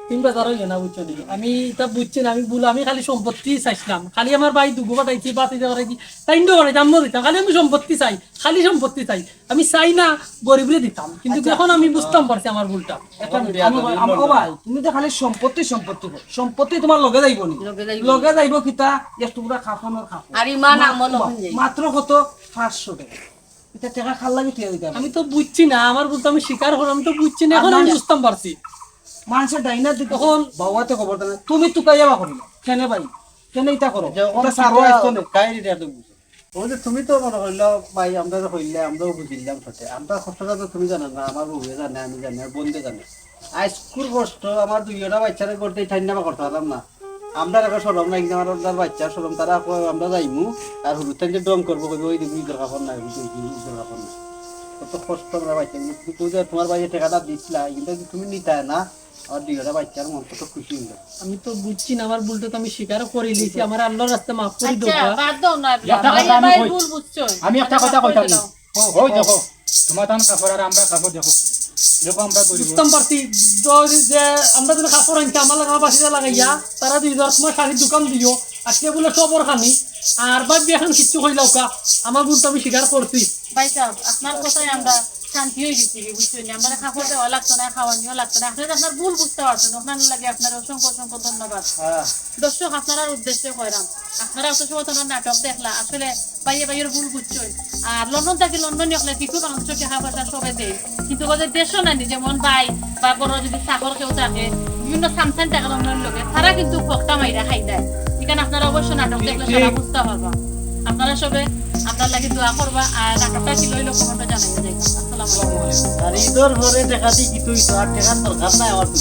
তুমি বেজার হইও না, বুঝছো নি? আমি এটা বুঝছি না, আমি ভুল, আমি খালি সম্পত্তি চাইছিলাম, খালি আমার ভাই দুগু পাঠাইছি, ভাতিজা পাঠাইছি, তাইন দুগু পাঠাইছি, আমিও দিতাম, খালি আমি সম্পত্তি চাই, খালি সম্পত্তি চাই। আমি চাই না গরিবরে দিতাম, কিন্তু আচ্ছা। এখন আমি বুঝতাম পারছি আমার ভুলটা। এখন আমি, বিয়াদবি আমি, ও ভাই, তুমি তো খালি সম্পত্তি, সম্পত্তি কর। সম্পত্তি তোমার লগে যাইবো নি? লগে যাইবো। লগে যাইবো কিতা? এক টুকরা কাফন আর কাপড়। আর ইমান মা-, আমল মা-, হইন যাইবো। মাত্র কত? পাঁচশো টেকা। এটা টেকা কার লাগি থুইয়া দিতাম? আমি তো বুঝছি না, আমার ভুলটা আমি স্বীকার করলাম, আমি তো বুঝছি না, এখন আমি বুঝতাম পারছি। মানুষের ডাইনা দিকে এখন বাবাতে খবর দেয় না। তুমি তুকাইয়া বা করিলা। কেনে ভাই? কেনে ইটা করো? যখন এটা সারো কিতা আইতো না। কাহিনীটা তো বুঝো। ওই যে তুমি তো মনে করলো, ভাই, আমরা তো হইলে, আমরাও বুঝিলাম সাথে। আমরা কষ্টটা তো তুমি জানো না, আমার বউয়ে জানে, আমি জানি, আর বন্ধে জানে। আইজকুর কষ্ট, আমার দুইটা বাচ্চারে করতে ঠান্ডা বা করতে পারলাম না। আমরা এখন সরম নাই, কিন্তু আমার ওটার বাচ্চা সরম, তারা কয়, "আমরা যাইমু।" আর হুরুতাইন যে ডং করবো, কইবো, "ওই দেখবি, ঈদের কাপড় নাই, ওই দেখবি, ঈদের কাপড় নাই।" কত কষ্ট আমরা বাচ্চা, কিন্তু তুমি যে তোমার ভাইয়ে টেকাটা দিছিলা, কিন্তু তুমি নিতায় না, আমার দুইটা বাচ্চার মন কত খুশি হইলো। আমি তো বুঝছি না, আমার ভুলটা তো আমি স্বীকার করি লিছি, আমার আল্লাহর রাস্তায় মাফ করি আচ্ছা, দেবা। বাদ দাও না, একটা ভাই, কথা আমি ভাই কই। ভুল বুঝছো। আমি একটা কথা কইতাম। ওই দেখো, তোমার তান কাপড় আর আমরা কাপড় দেখো। দেখো, আমরা গরিব। বুঝতাম পারছি, দ-, যে আমরা যদি কাপড় আনতে, আমার লাগা বাসিটা লাগাইয়া, তারা দুই হাজার সময় শাড়ির দোকান দিও, আজকে বলে সবর খানি, আর ভাই এখন কিচ্ছু কইলাও কা, আমার ভুল তো আমি স্বীকার করছি। ভাই সাহেব, আপনার কথায় আমরা শান্তি হয়ে গেছি, বুঝছেন? আমরা কাপড় দেওয়া লাগতো না, খাওয়ানিও লাগতো না। আপনি আপনার ভুল বুঝতে পারছেন, আপনার লাগে আপনার অসংখ্য, অসংখ্য ধন্যবাদ। হ্যাঁ। দর্শক, আপনারার উদ্দেশ্যে কইরাম, আপনারা অত সময় তোমার নাটক দেখলা, আসলে ভাইয়ে ভাইয়ের ভুল বুঝছইন। আর লন্ডন থাকি লন্ডনী অকলে কিছু মানুষ টেকা পয়সা সবে দেয়, কিন্তু ওদের দেশও নানি, যেমন ভাই বা বড় যদি চাকর কেউ থাকে, বিভিন্ন সামসান টাকা লন্ডন লোকে, তারা কিন্তু ফকটা মাইরা খাই দেয়। এখানে আপনারা অবশ্য নাটক দেখলে তারা বুঝতে পারবা। আপনারা সবে আপনার লাগি দোয়া করবা, আর নাটকটা কি লইলো কমেন্টে জানাইয়া যাইবা। আসসালামু আলাইকুম। আর ঈদর পরে টেকা দি কিতা অইতো, আর টেকার দরকার নাই আমার তো।